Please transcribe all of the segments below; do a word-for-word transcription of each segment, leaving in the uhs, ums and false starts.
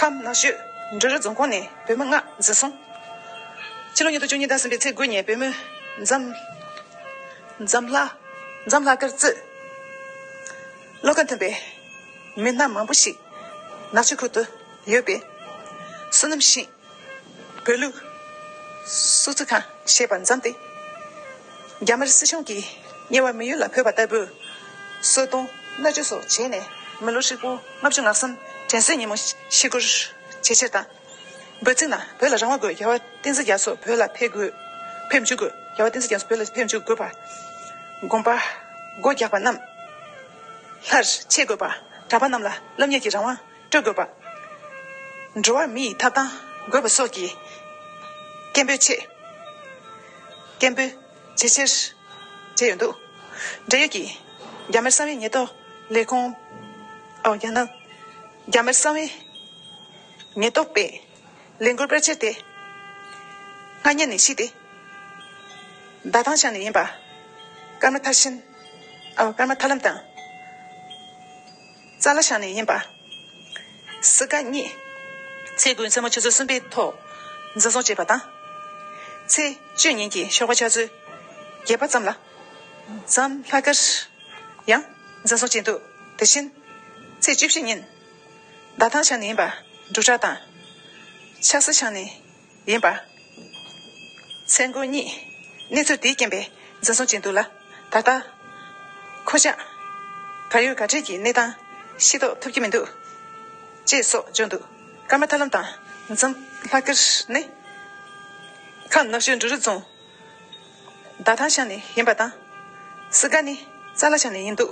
ཁམས་ནགས་ཤོད་འབྲི་རུ་རྫོང་ཁོངས་ནས་བོད་མི་ལྔ་འཛིན་སོང་། ཕྱི་ལོ་ཉིས་སྟོང་བཅུ་གཉིས་ཟླ་གསུམ་པའི་ཚེས་དགུ་ཉིན་བོད་མི་འཛམ་འཛམ་ལྷ་འཛམ་ལྷ་དཀར་གཙོས་བློ་ཁ་མཐུན་པའི་མི་སྣ་མང་པོ་ཞིག་ནག་ཆུ་ཁུལ་དུ་ཡོད་པའི་བསོད་ནམས་ཤིང་བོད་ལུགས་སོ་ཚིས་ཁང་ཞེས་པ་འཛོམས་ཏེ། རྒྱ་དམར་སྲིད་གཞུང་གིས་དམྱལ་བ་མི་ཡུལ་ལ་འབོད་པ་ལྟ་བུ་གསོད་གཏོང་མནར་གཅོད་སོགས་བྱས་ནས་མི་ལོ་ཧྲིལ་པོ་ལྔ་བཅུ་ང་གསུམ་དྲན་གསོའི་ཉིན་མོ་ཤི་སྒོར་ཇེ་ཆེར་བཏང་། འབོད་ཚིག་ནང་བོད་ལ་རང་དབང་དགོས། རྒྱལ་བ་བསྟན་འཛིན་རྒྱ་མཚོ་བོད་ལ་ཕེབས་དགོས། ཕེབས་འཇུག་དགོས། རྒྱལ་བ་བསྟན་འཛིན་རྒྱ་མཚོ་བོད་ལ་ཕེབས་འཇུག་དགོས་པ། དགོངས་པ་སྒོ་རྒྱག་པ་རྣམས་སླར་ཆད་དགོས་པ། གྲྭ་པ་རྣམས་ལ་སློབ་གཉེར་གྱི་རང་དབང་སྤྲོད་དགོས་པ། འགྲོ་བ་མིའི་ཐོབ་ཐང་དགོས་པ་སོགས་ཀྱི་སྐད་འབོད་ཆེད་སྐད་འབོད་ཇེ་ཆེར་བྱས་ཡོད་འདུག་འབྲེལ་ཡོད་ཀྱིས་རྒྱ་དམར་གསང་བའི་ཉེན་རྟོག་ལས་ཁུངས། ཨོ་རྒྱ་ནག་རྒྱ་དམར་གསང་བའི་ཉེན་རྟོག་པས་ལས་འགུལ་སྤེལ་ཆེད་དེ་སྔ་ཉིན་ནས་ཕྱིས་ཏེ། ཟླ་ཐང་ཤང་ནས་ཡིན་པ། ཀརྨ་ཐར་ཕྱིན། ཨོ་ཀརྨ་ཐར་ལམ་དང་། ཙཱ་ལ་ཤང་ནས་ཡིན་པ། སྲིད་ཀ་གཉིས། ཚེས་དགུ་མཚན་མོ་ཆུ་ཚོད་གསུམ་པའི་ཐོག་འཛིན་བཟུང་བྱས་པ་དང་། ཚེས་བཅུ་ཉིན་གྱི་ཞོགས་པ་ཆུ་ཚོད་བརྒྱད་པ་ཙམ་ལ། འཛམ་ལྷག་དཀར་ཡང་འཛིན་བཟུང་བྱས་འདུག་དེ་བཞིན། ཚེས་བཅུ་བཞི་ཉིན། ཟླ་ཐང་ཤང་ནས་ཡིན་པ། འབྲུག་སྒྲ་དང་། ཆབ་སྲིད་ཤང་ནས་ཡིན་པ། མཚན་སྒོ་གཉིས། གནས་ཚུལ་དེའི་རྐྱེན་པས་འཛིན་བཟུང་བྱས་འདུག་ལ། ད་ལྟ། ཁོ་ཅག་གར་ཡོད་ག་འདྲས་ཀྱི་གནས་སྟངས་ཤེས་རྟོགས་ཐུབ་ཀྱི་མི་འདུག་ཅེས་སོགས་བརྗོད་འདུག་ཀརྨ་ཐར་ལམ་དང་འཛམ་ལྷག་དཀར་ནི། ཁམས་ནགས་ཤོད་འབྲི་རུ་རྫོང་། ཟླ་ཐང་ཤང་ནས་ཡིན་པ་དང་། སྲིད་ཀ་ནི་ཙཱ་ལ་ཤང་ནས་ཡིན་འདུག་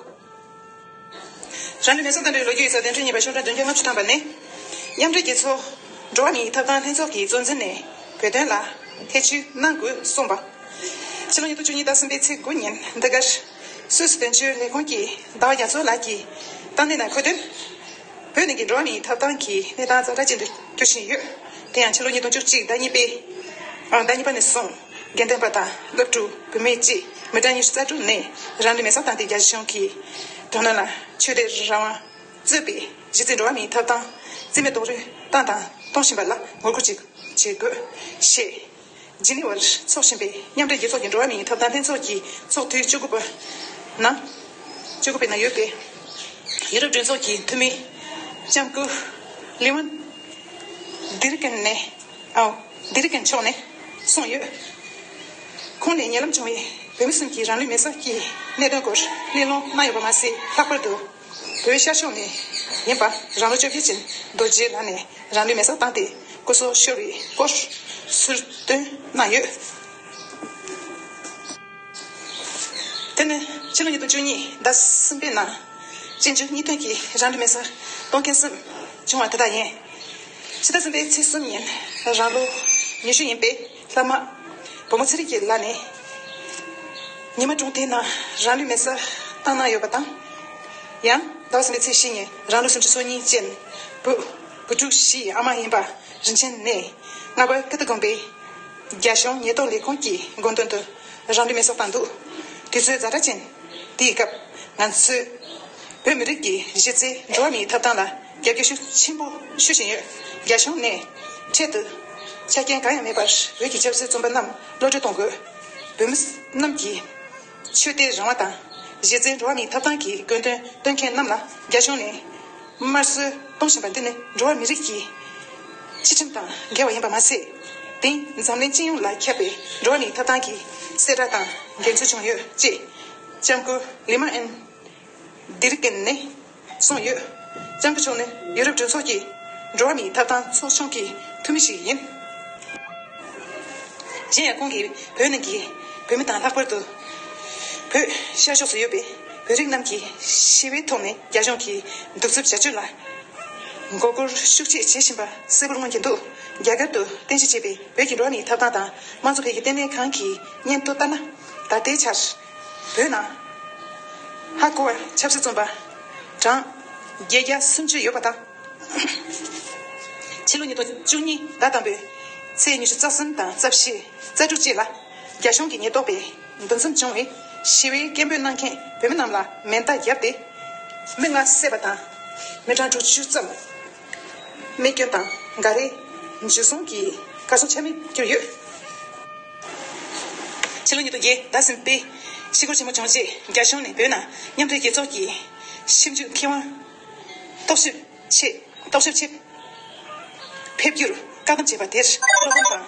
རང་ལུས་མེ་སྲེག་བཏང་འདྲའི་ལོ་རྒྱུས་ཡོད་ས་དོན་འཁྲིད་གཉིས་པ་ཤོག་གྲངས་བདུན་བརྒྱ་ལྔ་བཅུ་ཐམ་པ་ནས། མཉམ་འབྲེལ་རྒྱལ་ཚོགས་འགྲོ་བ་མིའི་ཐོབ་ཐང་ལྷན་ཚོགས་ཀྱི་གཙོ་འཛིན་ནས་བོད་དོན་ལ་ཐེ་བྱུས་གནང་དགོས་གསུངས་པ། ཕྱི་ལོ་ཉིས་སྟོང་བཅུ་གཉིས་ཟླ་གསུམ་པའི་ཚེས་དགུ་ཉིན་འདི་གར་སུད་སི་དོན་གཅོད་ལས་ཁུངས་ཀྱི་ཟླ་བ་རྒྱ་མཚོ་ལགས་ཀྱིས་བཏང་གནས་ནང་འཁོད་དོན། བོད་ནང་གི་འགྲོ་བ་མིའི་ཐོབ་ཐང་གི་གནས་སྟངས་ཛ་དྲག་ཅན་དུ་འགྱུར་བཞིན་ཡོད། དེ་ཡང་ཕྱི་ལོ་ཉིས་སྟོང་བཅུ་གཅིག་ཟླ་གཉིས་པའི་ཨང་ཟླ་གཉིས་པ་ནས་བཟུང་དགེ་འདུན་པ་དང་སློབ་ཕྲུག་བུད་མེད་བཅས་མི་གྲངས་ཉི་ཤུ་རྩ་དྲུག་ནས་རང་ལུས་མེ་སྲེག་བཏང་སྟེ་རྒྱ་གཞུང་གིས་དོ་སྣང་ལ་ཆོས་དད་རང་དབང་གཙོས་པའི་གཞི་རྩའི་འགྲོ་བ་མིའི་ཐོབ་ཐང་རྩིས་མེད་རྡོག་རོལ་བཏང་དང་གཏོང་བཞིན་པ་ལ་ངོ་རྒོལ་བྱེད་དགོས་ཞེས། ཇི་ནི་ཝར་འཚོགས་བཞིན་པའི་མཉམ་འབྲེལ་རྒྱལ་ཚོགས་ཀྱི་འགྲོ་བ་མིའི་ཐོབ་ཐང་ལྷན་ཚོགས་ཀྱི་ཚོགས་དུས་བཅུ་དགུ་པ་ནང་བཅུ་དགུ་པའི་ནང་ཡོད་པའི་ཡུ་རོབ་མགྲིན་ཚོགས་ཀྱི་འཐུས་མི་ལྕམ་སྐུ་ལི་ཝན་དི་རི་ཀན་ནས་ཨའོ་དི་རི་ཀན་མཆོག་ནས་གསུངས་ཡོད། ཁོང་ནས་ཉེ་ལམ་བྱུང་བའི་བོད་མི་གསུམ་གྱི་རང་ལུས་མེ་སྲེག་གི་གནད་དོན་སྐོར་གླེང་སློང་གནང་ཡོད་པ་མ་ཟད། ལྷག་པར་དུ་བོད་ཤར་ཕྱོགས་ནས་ཡིན་པ་རང་ལོ་བཅོ་བརྒྱད་ཅན་རྡོ་རྗེ་ལགས་ནས་རང་ལུས་མེ་སྲེག་བཏང་སྟེ་སྐུ་སྲོག་ཤོར་བའི་སྐོར་ཟུར་བཏོན་གནང་ཡོད། དེ་ནི་ཕྱི་ལོ་ཉིས་སྟོང་བཅུ་གཉིས་ཟླ་གསུམ་པའི་ནང་གཅེན་གཅུང་གཉིས་སྟོན་གྱིས་རང་ལུས་མེ་སྲེག་གཏོང་མཁན་གསུམ་བྱུང་བ་དེ་དག་ཡིན། ཕྱི་ཟླ་གསུམ་པའི་ཚེས་གསུམ་ཉིན་རང་ལོ་ཉི་ཤུ་ཡིན་པའི་ལྷ་མ་བུ་མོ་ཚེ་རིང་སྐྱིད་ལགས་ནས་ཉི་མ་གྲོང་སྡེའི་ནང་རང་ལུས་མེ་སྲེག་བཏང་གནང་ཡོད་པ་དང་། ཡང་ཟླ་བ་གསུམ་པའི་ཚེས་བཞི་ཉིན་རང་ལོ་སུམ་ཅུ་སོ་གཉིས་ཅན་བུ་བུ་ཕྲུག་བཞི་ཡི་ཨ་མ་ཡིན་པ་རིན་ཆེན་ནས་རྔ་པ་ཀིརྟི་དགོན་པའི་རྒྱ་གཞུང་ཉེན་རྟོག་ལས་ཁུངས་ཀྱི་དགོངས་དོན་དུ་རང་ལུས་མེ་སྲེག་བཏང་འདུག་དུས་ཚོད་ཛ་དྲག་ཅན་དེའི་སྐབས་ང་ཚོས་བོད་མི་རིགས་ཀྱི་གཞི་རྩའི་འགྲོ་བ་མིའི་ཐོབ་ཐང་ལ་རྒྱབ་སྐྱོར་ཤུགས་ཆེན་པོ་ཞུ་བཞིན་ཡོད། རྒྱ་གཞུང་ནས་འཕྲལ་དུ་ཆ་རྐྱེན་གང་ཡང་མེད་པར་བོད་ཀྱི་ཆབ་སྲིད་བཙོན་པ་རྣམས་གློད་གྲོལ་གཏོང་དགོས། བོད་མི་རྣམས་ཀྱི་ཆོས་དད་རང་དབང་དང་གཞི་རྩའི་འགྲོ་བ་མིའི་ཐོབ་ཐང་གི་དགོས་འདུན་འདོན་མཁན་རྣམས་ལ་རྒྱ་གཞུང་ནས་དམར་གསོད་གཏོང་བཞིན་པ་འདི་ནི་འགྲོ་བ་མི་རིགས་ཀྱི་སྤྱི་ཁྲིམས་དང་འགལ་བ་ཡིན་པ་མ་ཟད། དེང་འཛམ་གླིང་སྤྱི་ཡོངས་ལ་ཁྱབ་པའི་འགྲོ་བ་མིའི་ཐོབ་ཐང་གི་གསལ་བསྒྲགས་དང་འགལ་འཛོལ་བྱུང་ཡོད་ཅེས་ལྕམ་སྐུ་ལི་མ་ཨན་དིར་ཀེན་ནས་གསུངས་ཡོད། ལྕམ་སྐུ་མཆོག་ནི་ཡུ་རོབ་གྲོས་ཚོགས་ཀྱི་འགྲོ་བ་མིའི་ཐོབ་ཐང་ཚོགས་ཆུང་གི་འཐུས་མི་ཞིག་ཡིན། གཞན་ཡང་ཁོང་གིས་བོད་ནང་གི་བོད་མི་དང་ལྷག་པར་དུ་བོད་ཤར་ཕྱོགས་སུ་ཡོད་པའི་བོད་རིགས་རྣམས་ཀྱིས་ཞི་བའི་ཐོག་ནས་རྒྱ་གཞུང་གི་གདུག་རྩུབ་བྱ་སྤྱོད་ལ་མགོ་སྐོར་ཤུགས་ཆེ་བྱེད་བཞིན་པ་གསལ་པོར་མངོན་གྱི་འདུག་རྒྱ་གར་དུ་རྟེན་གཞི་བྱས་པའི་བོད་ཀྱི་འགྲོ་བ་མིའི་ཐོབ་ཐང་དང་དམངས་གཙོ་འཕེལ་རྒྱས་ལྟེ་གནས་ཁང་གི་སྙན་ཐོ་ལྟར་ན། ད་ལྟའི་ཆར་བོད་ནང་ཧ་གོ་བ་ཆབ་སྲིད་བཙོན་པ་གྲངས་བརྒྱད་བརྒྱ་སུམ་ཅུ་ཡོད་པ་དང་། ཕྱི་ལོ་ཉིས་སྟོང་བཅུ་གཉིས་ཟླ་དང་པོའི་ཚེས་ཉི་ཤུ་རྩ་གསུམ་དང་རྩ་བཞི། རྩ་དྲུག་བཅས་ལ་རྒྱ་གཞུང་གི་ཉེན་རྟོག་པས་འདུ་འཛོམས་བྱུང་བའི་ཞི་བའི་སྐད་འབོད་གནང་མཁན་བོད་མི་རྣམས་ལ་མེ་མདའ་བརྒྱབ་སྟེ་མི་ལྔ་བསད་པ་དང་མི་གྲངས་དྲུག་ཅུ་ཙམ་ རྨས་སྐྱོན་དང་འགག་རེས་འཇུ་བཟུང་གི་གར་སོང་ཆ་མེད་གྱུར་ཡོད། ཕྱི་ལོ་ཉིས་སྟོང་བརྒྱད་ཟླ་གསུམ་པའི་ཤི་སྒོར་ཆེན་མོ་བྱུང་རྗེས་རྒྱ་གཞུང་ནས་བོད་ནང་མཉམ་འབྲེལ་རྒྱལ་ཚོགས་ཀྱི་ཞིབ་འཇུག་མཁས་དབང་རྟོག་ཞིབ་ཆེད་རྟོག་ཞིབ་ཆེད་ཕེབས་རྒྱུར་བཀག་སྡོམ་བྱས་པ་དེར་བློ་ཕམ་དང་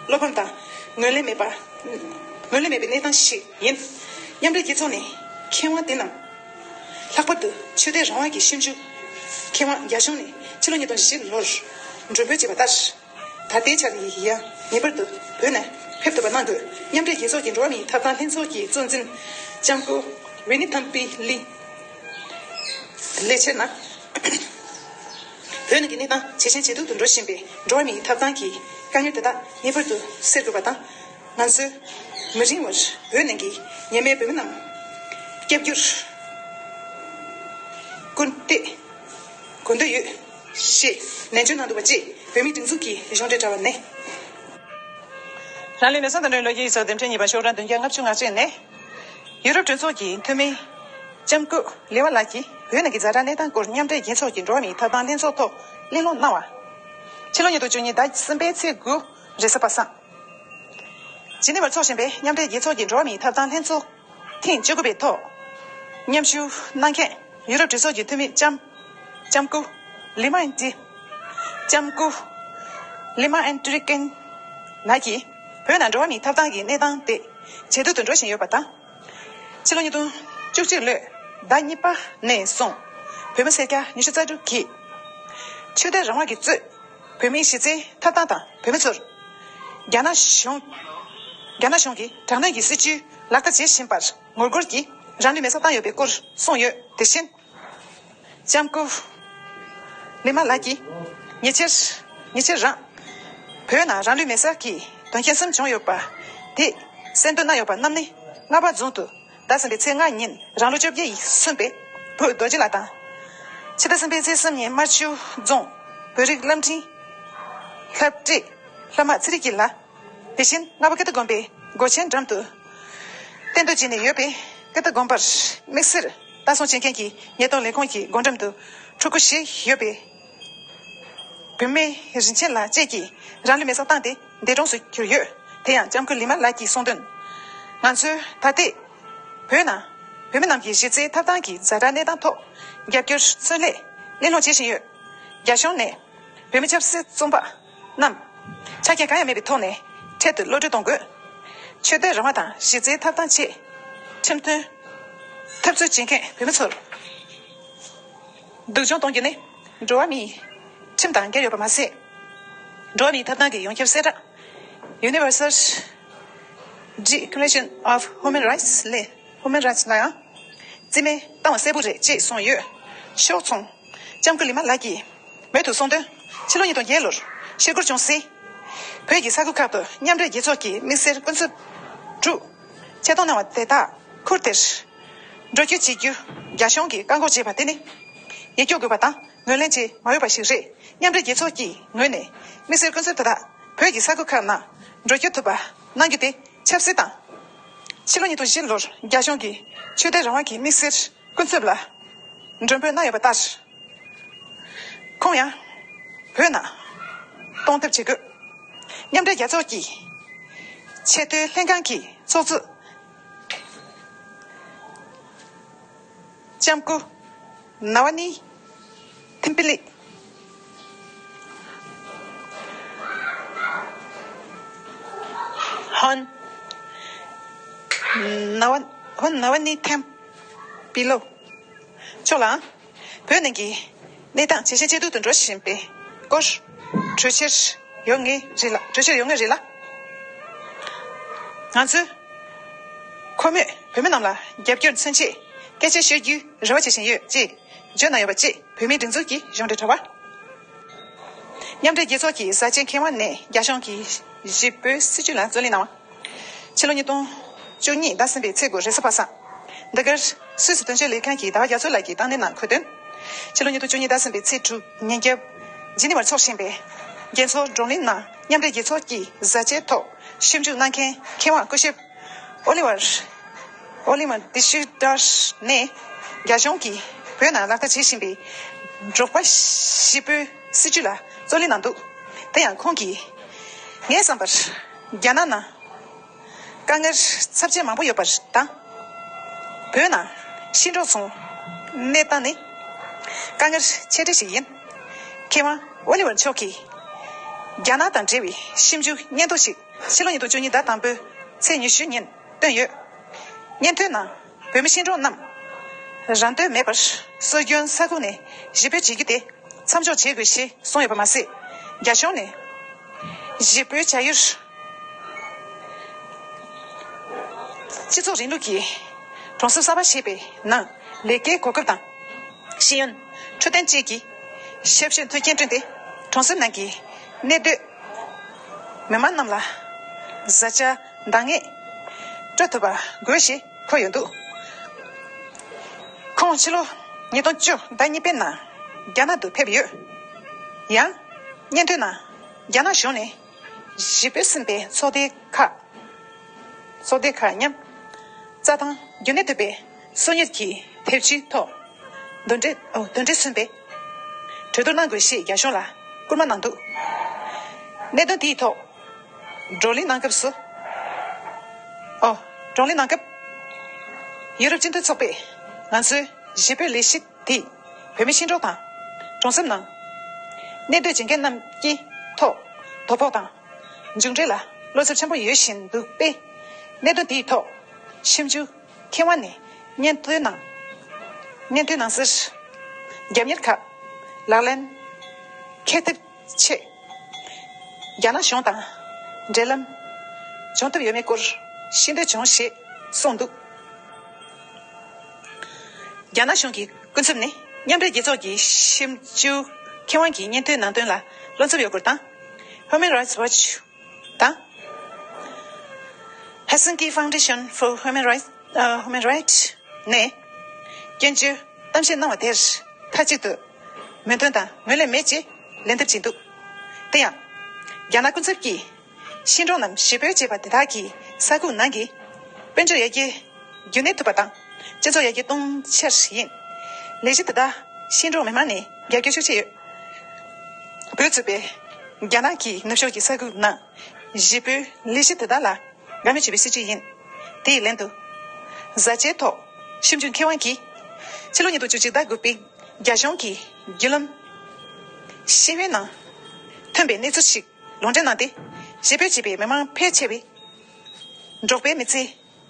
བློ་ཕམ་དང་ངོས་ལེན་མེད་པ། ངོས་ལེན་མེད་པའི་གནས་སྟངས་ཤིག་ཡིན། མཉམ་འབྲེལ་རྒྱལ་ཚོགས་ནས་མཁས་དབང་དེ་རྣམས། ལྷག་པར་དུ་ཆོས་དད་རང་དབང་གི་ཞིབ་འཇུག་མཁས་དབང་རྒྱ་གཞུང་ནས་ཕྱི་ལོ་ཉིས་སྟོང་བཞི་ལོར་མགྲོན་འབོད་བྱས་པ་ལྟར། ད་ལྟའི་ཆར་ཡང་ངེས་པར་དུ་བོད་ནས་ཕེབས་ཐུབ་པ་གནང་དགོས། མཉམ་འབྲེལ་རྒྱལ་ཚོགས་ཀྱི་འགྲོ་བ་མིའི་ཐོབ་ཐང་ལྷན་ཚོགས་ཀྱི་གཙོ་འཛིན་ལྕམ་སྐུ་ཝི་ནི་ཐམ་པི་ལི་ལས་བྱེད་ན། བོད་ནང་གི་གནས་སྟངས་ཇེ་ཞན་ཇེ་སྡུག་ཏུ་འགྲོ་བཞིན་པའི་འགྲོ་བ་མིའི་ཐོབ་ཐང་གི་དཀའ་ངལ་དེ་དག་ངེས་པར་དུ་སེལ་དགོས་པ་དང་། ང་ཚོས་མི་རིང་བར་བོད་ནང་གི་ཉེས་མེད་བོད་མི་རྣམས་སྐྱོབ་རྒྱུར་སྐུལ་འདེད་དགོས་འདོད་ཡོད་ཞེས་ནན་བརྗོད་གནང་འདུག་པ་བཅས་བོད་མིའི་སྒྲིག་འཛུགས་ཀྱི་གཞུང་འབྲེལ་དྲ་བ་ནས། རང་ལུས་མེར་སྲེག་དང་འབྲེལ་ལོ་རྒྱུས་ཡིག་ཚགས་དེབ་ཕྲེང་གཉིས་པ་ཤོག་གྲངས་བདུན་བརྒྱ་ལྔ་བཅུ་ང་གཅིག་ནས། ཡུ་རོབ་གྲོས་ཚོགས་ཀྱི་འཐུས་མི་ལྕམ་སྐུ་ལི་མ་ལགས་ཀྱིས་བོད་ནང་གི་ཛ་དྲག་གནས་སྟངས་སྐོར་མཉམ་འབྲེལ་རྒྱལ་ཚོགས་ཀྱི་འགྲོ་བ་མིའི་ཐོབ་ཐང་ལྷན་ཚོགས་ཐོག་གླེང་སློང་གནང་བ། ཕྱི་ལོ་ཉིས་སྟོང་བཅུ་གཉིས་ཟླ་གསུམ་པའི་ཚེས་དགུ་རེས་གཟའ་པ་སངས། ཇི་ནི་ཝར་འཚོགས་བཞིན་པའི་མཉམ་འབྲེལ་རྒྱལ་ཚོགས་ཀྱི་འགྲོ་བ་མིའི་ཐོབ་ཐང་ལྷན་ཚོགས་ཐེངས་བཅུ་དགུ་པའི་ཐོག་མཉམ་ཞུགས་གནང་མཁན་ཡུ་རོབ་གྲོས་ཚོགས་ཀྱི་འཐུས་མི་ལྕམ་ལྕམ་སྐུ་ལི་མ་ཨན་ཏི། ལྕམ་སྐུ་ལི་མ་ཨན་ཏི་རི་ཀན་ལགས་ཀྱིས་བོད་ནང་འགྲོ་བ་མིའི་ཐོབ་ཐང་གི་གནས་སྟངས་དེ་ཇེ་སྡུག་ཏུ་འགྲོ་བཞིན་ཡོད་པ་དང་། ཕྱི་ལོ་ཉིས་སྟོང་བཅུ་གཅིག་ལོའི་ཟླ་གཉིས་པ་ནས་བཟུང་བོད་མི་སེར་སྐྱ་ཉི་ཤུ་རྩ་དྲུག་གིས་ཆོས་དད་རང་དབང་གིས་གཙོས་བོད་མིའི་གཞི་རྩའི་ཐོབ་ཐང་དང་བོད་མི་ཚོར་རྒྱ་ནག་གཞུང་རྒྱ་ནག་གཞུང་གིས་དྲག་གནོན་གྱི་སྲིད་བྱུས་ལག་བསྟར་བྱེད་བཞིན་པར་ངོ་རྒོལ་གྱིས་རང་ལུས་མེར་སྲེག་བཏང་ཡོད་པའི་སྐོར་གསུངས་ཡོད། དེ་བཞིན། ལྕམ་སྐུ་ལི་མ་ལགས་ཀྱིས་ཉེ་ཆར་ཉེ་ཆར་རང་བོད་ནང་རང་ལུས་མེར་སྲེག་གི་དོན་རྐྱེན་གསུམ་བྱུང་ཡོད་པ་དེ་གསལ་འདོན་གནང་ཡོད་པ་རྣམས་ནི་རྔ་པ་རྫོང་དུ་ཟླ་གསུམ་པའི་ཚེས་ལྔ་ཉིན་རང་ལོ་བཅོ་བརྒྱད་ཡིས་གསོན་པའི་བུ་རྡོ་རྗེ་ལགས་དང་། ཕྱི་ཟླ་གསུམ་པའི་ཚེས་གསུམ་ཉིན་རྨ་ཆུ་རྫོང་བོད་རིགས་སློབ་འབྲིང་སློབ་གྲྭའི་སློབ་མ་ཚེ་རིང་སྐྱིད་ལགས། དེ་བཞིན་རྔ་པ་ཀིརྟི་དགོན་པའི་སྒོ་ཆེན་འགྲམ་དུ་གཏན་སྡོད་བྱས་ནས་ཡོད་པའི་ཀིརྟི་དགོན་པར་དམིགས་བསལ་ལྟ་སྲུང་བྱེད་མཁན་གྱི་ཉེན་རྟོག་ལས་ཁུངས་ཀྱི་སྒོ་འགྲམ་དུ་ཕྲུ་གུ་བཞི་ཡོད་པའི་བུད་མེད་རིན་ཆེན་ལགས་བཅས་ཀྱིས་རང་ལུས་མེར་སྲེག་བཏང་སྟེ་འདས་གྲོངས་སུ་གྱུར་ཡོད། དེ་ཡང་ལྕམ་སྐུ་ལི་མ་ལགས་ཀྱིས་གསུངས་དོན། ང་ཚོས་ད་ལྟའི་བོད་ནང་བོད་མི་རྣམས་ཀྱི་གཞི་རྩའི་ཐོབ་ཐང་གི་ཛ་དྲག་གནས་སྟངས་ཐོག་རྒྱབ་སྐྱོར་མཚོན་སླད་གླེང་སློང་བྱེད་བཞིན་ཡོད། རྒྱ་གཞུང་ནས་བོད་མི་ཆབ་སྲིད་བཙོན་པ་རྣམས་ཆ་རྐྱེན་གང་ཡང་མེད་པའི་ཐོག་ནས་འཕྲལ་དུ་གློད་གྲོལ་གཏོང་དགོས། ཆོས་དད་རང་དབང་དང་གཞི་རྩའི་ཐོབ་ཐང་ཆེད་ཁྲིམས་མཐུན་འཐབ་རྩོད་བྱེད་མཁན་བོད་མི་ཚོར་སྡུག་སྦྱོང་གཏོང་རྒྱུ་ནི་འགྲོ་བ་མིའི་ཁྲིམས་དང་འགལ་ཡོད་པ་མ་ཟད། འགྲོ་བ་མིའི་ཐོབ་ཐང་གི་ཡོངས་ཁྱབ་གསལ་བསྒྲགས་Universal Declaration of Human Rights ལས་Human Rights ལ་ཡང་རྩིས་མེད་བཏང་བ་གསལ་པོ་རེད་ཅེས་གསུངས་ཡོད། ཤོག་ཚོང་ལྕམ་སྐུ་ལི་མ་ལགས་ཀྱིས་མུ་མཐུད་གསུངས་དོན། ཕྱི་ལོ་ཉིས་སྟོང་བརྒྱད་ལོར་ཤི་སྒོར་བྱུང་སའི་བོད་ཀྱི་ས་ཁུལ་ཁག་ཏུ་མཉམ་འབྲེལ་རྒྱལ་ཚོགས་ཀྱི་དམིགས་བསལ་སྐུ་ཚབ་དྲུག་ཆེད་གཏོང་གནང་བ་དེ་དག་ཁུལ་དེར་འགྲོ་སྐྱོད་བྱེད་རྒྱུ་རྒྱ་གཞུང་གིས་བཀག་འགོག་བྱས་པ་དེ་ནི་ཡིད་སྐྱོ་དགོས་པ་དང་ངོས་ལེན་བྱེད་མ་འོས་པ་ཞིག་རེད། མཉམ་འབྲེལ་རྒྱལ་ཚོགས་ཀྱི་ངོས་ནས་དམིགས་བསལ་སྐུ་ཚབ་དེ་དག་བོད་ཀྱི་ས་ཁུལ་ཁག་ནང་འགྲོ་སྐྱོད་ཐུབ་པ་གནང་རྒྱུ་དེ་ཆབ་སྲིད་དང་། ཕྱི་ལོ་ཉིས་སྟོང་བཞི་ལོར་རྒྱ་གཞུང་གིས་ཆོས་དད་རང་དབང་གི་དམིགས་བསལ་སྐུ་ཚབ་ལ་མགྲོན་འབོད་གནང་ཡོད་པ་ལྟར། ཁོང་ཡང་བོད་ནང་གཏོང་ཐབས་བྱེད་དགོས། མཉམ་འབྲེལ་རྒྱལ་ཚོགས་ཀྱི་ཆེས་མཐོའི་ལྷན་ཁང་གི་ཚོགས་གཙོ་ལྕམ་སྐུ་ན་ཝ་ནི་ཐིམ་པི་ལི། ཧོན་ན་ཝ་ཧོན་ན་ཝ་ནི་ཐིམ་པི་ལོ་མཆོག་ལ། བོད་ནང་གི་གནས་སྟངས་ཇེ་ཞན་ཇེ་སྡུག་ཏུ་འགྲོ་བཞིན་པའི་སྐོར་གྲོས་འཆར་ཡོད་ངེས་རེད་ལ། གྲོས་འཆར་ཡོད་ངེས་རེད་ལ། ང་ཚོས་ཁོ་མོས་བོད་མི་རྣམས་ལ་རྒྱབ་སྐྱོར་མཚོན་ཆེད་སྐད་ཆ་ཤོད་རྒྱུའི་རེ་བ་བྱེད་བཞིན་ཡོད་ཅེས་བརྗོད་གནང་ཡོད་པ་བཅས་བོད་མིའི་སྒྲིག་འཛུགས་ཀྱི་གཞུང་འབྲེལ་དྲ་བ། མཉམ་འབྲེལ་རྒྱལ་ཚོགས་ཀྱི་གཟའ་ཆེན་མཁས་དབང་ནས་རྒྱ་གཞུང་གི་ཞི་བའི་སྲིད་བྱུས་ལ་རྩོད་ལེན་གནང་བ། ཕྱི་ལོ་ཉིས་སྟོང་བཅུ་གཉིས་ཟླ་གསུམ་པའི་ཚེས་དགུ་རེས་གཟའ་པ་སངས། འདི་གར་སུད་སི་དོན་གཅོད་ལས་ཁང་གི་ཟླ་བ་རྒྱ་མཚོ་ལགས་ཀྱིས་བཏང་གནས་ནང་འཁོད་དོན། ཕྱི་ལོ་ཉིས་སྟོང་བཅུ་གཉིས་ཟླ་གསུམ་པའི་ཚེས་དྲུག་ཉིན་རྒྱབ་ཇི་ནི་ཝར་འཚོགས་བཞིན་པའི་རྒྱལ་ཚོགས་བགྲོ་གླེང་ནང་མཉམ་འབྲེལ་རྒྱལ་ཚོགས་ཀྱི་བཟའ་བཅའི་ཐོག་ཞིབ་འཇུག་གནང་མཁན་མཁས་དབང་སྐུ་ཞབས་ཨོ་ལི་ཝར་ཨོ་ལི་ཝར་ཏི་ཤུ་ཏར་ནས་རྒྱ་གཞུང་གིས་བོད་ནང་ལག་བསྟར་བྱེད་བཞིན་པའི་འབྲོག་པ་ཞི་བོའི་སྲིད་བྱུས་ལ་ རྩོད་གླེང་གནང་འདུག་དེ་ཡང་ཁོང་གིས། ངའི་བསམ་པར། རྒྱ་ནག་ནང་དཀའ་ངལ་ཚབས་ཆེན་མང་པོ་ཡོད་པ་དང་། བོད་ནང་ཤིང་འབྲོག་ཚོ་གནས་སྟངས་ནི་དཀའ་ངལ་ཆེ་གྲས་ཤིག་ཡིན། མཁས་དབང་ཨོ་ལི་ཝར་མཆོག་གིས་རྒྱ་ནག་དང་འབྲེལ་བའི་ཞིབ་འཇུག་སྙན་ཐོ་ཞིག་ཕྱི་ལོ་ཉིས་སྟོང་བཅུ་གཉིས་ཟླ་དང་པོའི་ཚེས་ཉི་ཤུ་ཉིན་བཏོན་ཡོད། སྙན་ཐོའི་ནང་བོད་མི་ཤིང་འབྲོག་རྣམས་རང་དོན་མེད་པར་སྲོལ་རྒྱུན་ས་ཁུལ་ནས་གཞིས་སྤོས་བྱེད་རྒྱུ་དེ་མཚམས་འཇོག་བྱེད་དགོས་ཞེས་གསུངས་ཡོད་པ་མ་ཟད། རྒྱ་གཞུང་ནས་གཞིས་སྤོས་བྱ་ཡུལ་སྤྱི་ཚོགས་རིང་ལུགས་ཀྱི་གྲོང་གསེབ་གསར་པ་ཞེས་པའི་ནང་ལས་ཀའི་གོ་སྐབས་དང་། ཤེས་ཡོན། འཕྲོད་བསྟེན་བཅས་ཀྱི་ཞབས་ཞུའི་མཐུན་རྐྱེན་བསྐྲུན་ཏེ། གྲོང་གསེབ་ནང་གི་གནས་སྡོད་མི་མང་རྣམས་ལ་བཟའ་བཅའ་འདང་ངེས་སྤྲོད་ཐུབ་པ་དགོས་ཞེས་འཁོད་ཡོད་འདུག་ཁོང་ཕྱི་ལོ་ཉིས་སྟོང་བཅུ་ཟླ་གཉིས་པའི་ནང་རྒྱ་ནག་ཏུ་ཕེབས་ཡོད། ཡང་། སྙན་ཐོའི་ནང་རྒྱ་ནག་གཞུང་ནས་གཞིས་སྤོས་ཟིན་པའི་ཚོགས་སྡེ་ཁག་ཚོགས་སྡེ་ཁག་མཉམ་རྩྭ་ཐང་རྒྱུན་གནས་ཐུབ་པའི་སོ་ཉིད་ཀྱི་ཐབས་ཇུས་ཐོག་འདོན་འགྲེལ་ཨོ་འདོན་འགྲེལ་སོན་པའི་གྲོས་བསྡུར་གནང་དགོས་ཞེས་རྒྱ་གཞུང་ལ་སྐུལ་མ་གནང་འདུག་གནད་དོན་དེའི་ཐོག་བགྲོ་གླེང་གནང་སྐབས་སུ། ཨོ། བགྲོ་གླེང་གནང་སྐབས། ཡུ་རོབ་སྤྱི་མཐུན་ཚོགས་པས་ང་ཚོའི་གཞིས་སྤོས་ལས་གཞི་དེས་བོད་མི་ཤིང་འབྲོག་དང་གྲོང་གསེབ་ནང་གནས་སྡོད་བྱེད་མཁན་རྣམས་ཀྱི་ཐོག་དོ་ཕོག་དང་མཇུག་འབྲས་ལ་བློ་འཚབ་ཆེན་པོ་ཡོད་བཞིན་འདུག་པས། གནད་དོན་དེའི་ཐོག་ཞིབ་འཇུག་མཁས་དབང་ནས་སྙན་ཐོའི་ནང་སྙན་ཐོའི་ནང་གསེས་རྒྱབ་གཉེར་ཁག་ལག་ལེན་འཁེལ་ཐབས་ཆེད། རྒྱ་ནག་གཞུང་དང་འབྲེལ་ལམ་བྱུང་ཐུབ་ཡོད་མེད་སྐོར་ཤེས་འདོད་བྱུང་ཞེས་གསུངས་འདུག་རྒྱ་ནག་གཞུང་གི་སྐུ་ཚབ་ནས་མཉམ་འབྲེལ་རྒྱལ་ཚོགས་ཀྱི་ཞིབ་འཇུག་མཁས་དབང་གིས་སྙན་ཐོའི་ནང་དོན་ལ་བློ་འཚབ་ཡོད་སྐོར་དང་། Human Rights Watch དང་། Helsinki Foundation for Human Rights ཨ། Human Rights ནས་སྐྱོན་བརྗོད་གཏམ་བཤད་གནང་བ་དེར་མཐའ་གཅིག་ཏུ་མོས་མཐུན་དང་ངོས་ལེན་མེད་ཅེས་ལན་འདེབས་བྱས་འདུག་དེ་ཡང་། རྒྱ་ནག་སྐུ་ཚབ་ཀྱིས་ཤིང་འབྲོག་རྣམས་གཞིས་སྤོས་བྱས་པ་དེ་དག་གིས་ས་ཁུལ་ནང་གི་དཔལ་འབྱོར་ཡར་རྒྱས་རྒྱུན་གནས་ཐུབ་པ་དང་སྤྱི་ཚོགས་ཡར་རྒྱས་གཏོང་ཕྱིར་ཡིན། ལས་གཞི་དེ་དག་ཤིང་འབྲོག་མི་མང་ནས་རྒྱབ་སྐྱོར་ཤུགས་ཆེ་ཡོད། བོད་གཙོས་པའི་རྒྱ་ནག་གིས་ནུབ་ཕྱོགས་ཀྱི་ས་ཁུལ་ནང་གཞིས་སྤོའི་ལས་གཞི་དེ་དག་ལ་དགའ་མོས་བྱེད་པའི་སྲིད་ཇུས་ཡིན། དེའི་ལན་དུ། བཟའ་བཅའི་ཐོག་ཞིབ་འཇུག་མཁས་དབང་གིས་ཕྱི་ལོ་ཉིས་སྟོང་བཅུ་གཅིག་ཟླ་དགུ་པའི་རྒྱ་གཞུང་གི་བརྒྱུད་ལམ་ཤེས་ཡོན་ནང་ཐོན་པའི་གནས་ཚུལ་ཞིག་ལུང་འདྲེན་གནང་སྟེ། གཞིས་སྤོས་བྱས་པའི་མི་མང་ཕལ་ཆེ་བས་འབྲོག་པའི་མི་ཚེ་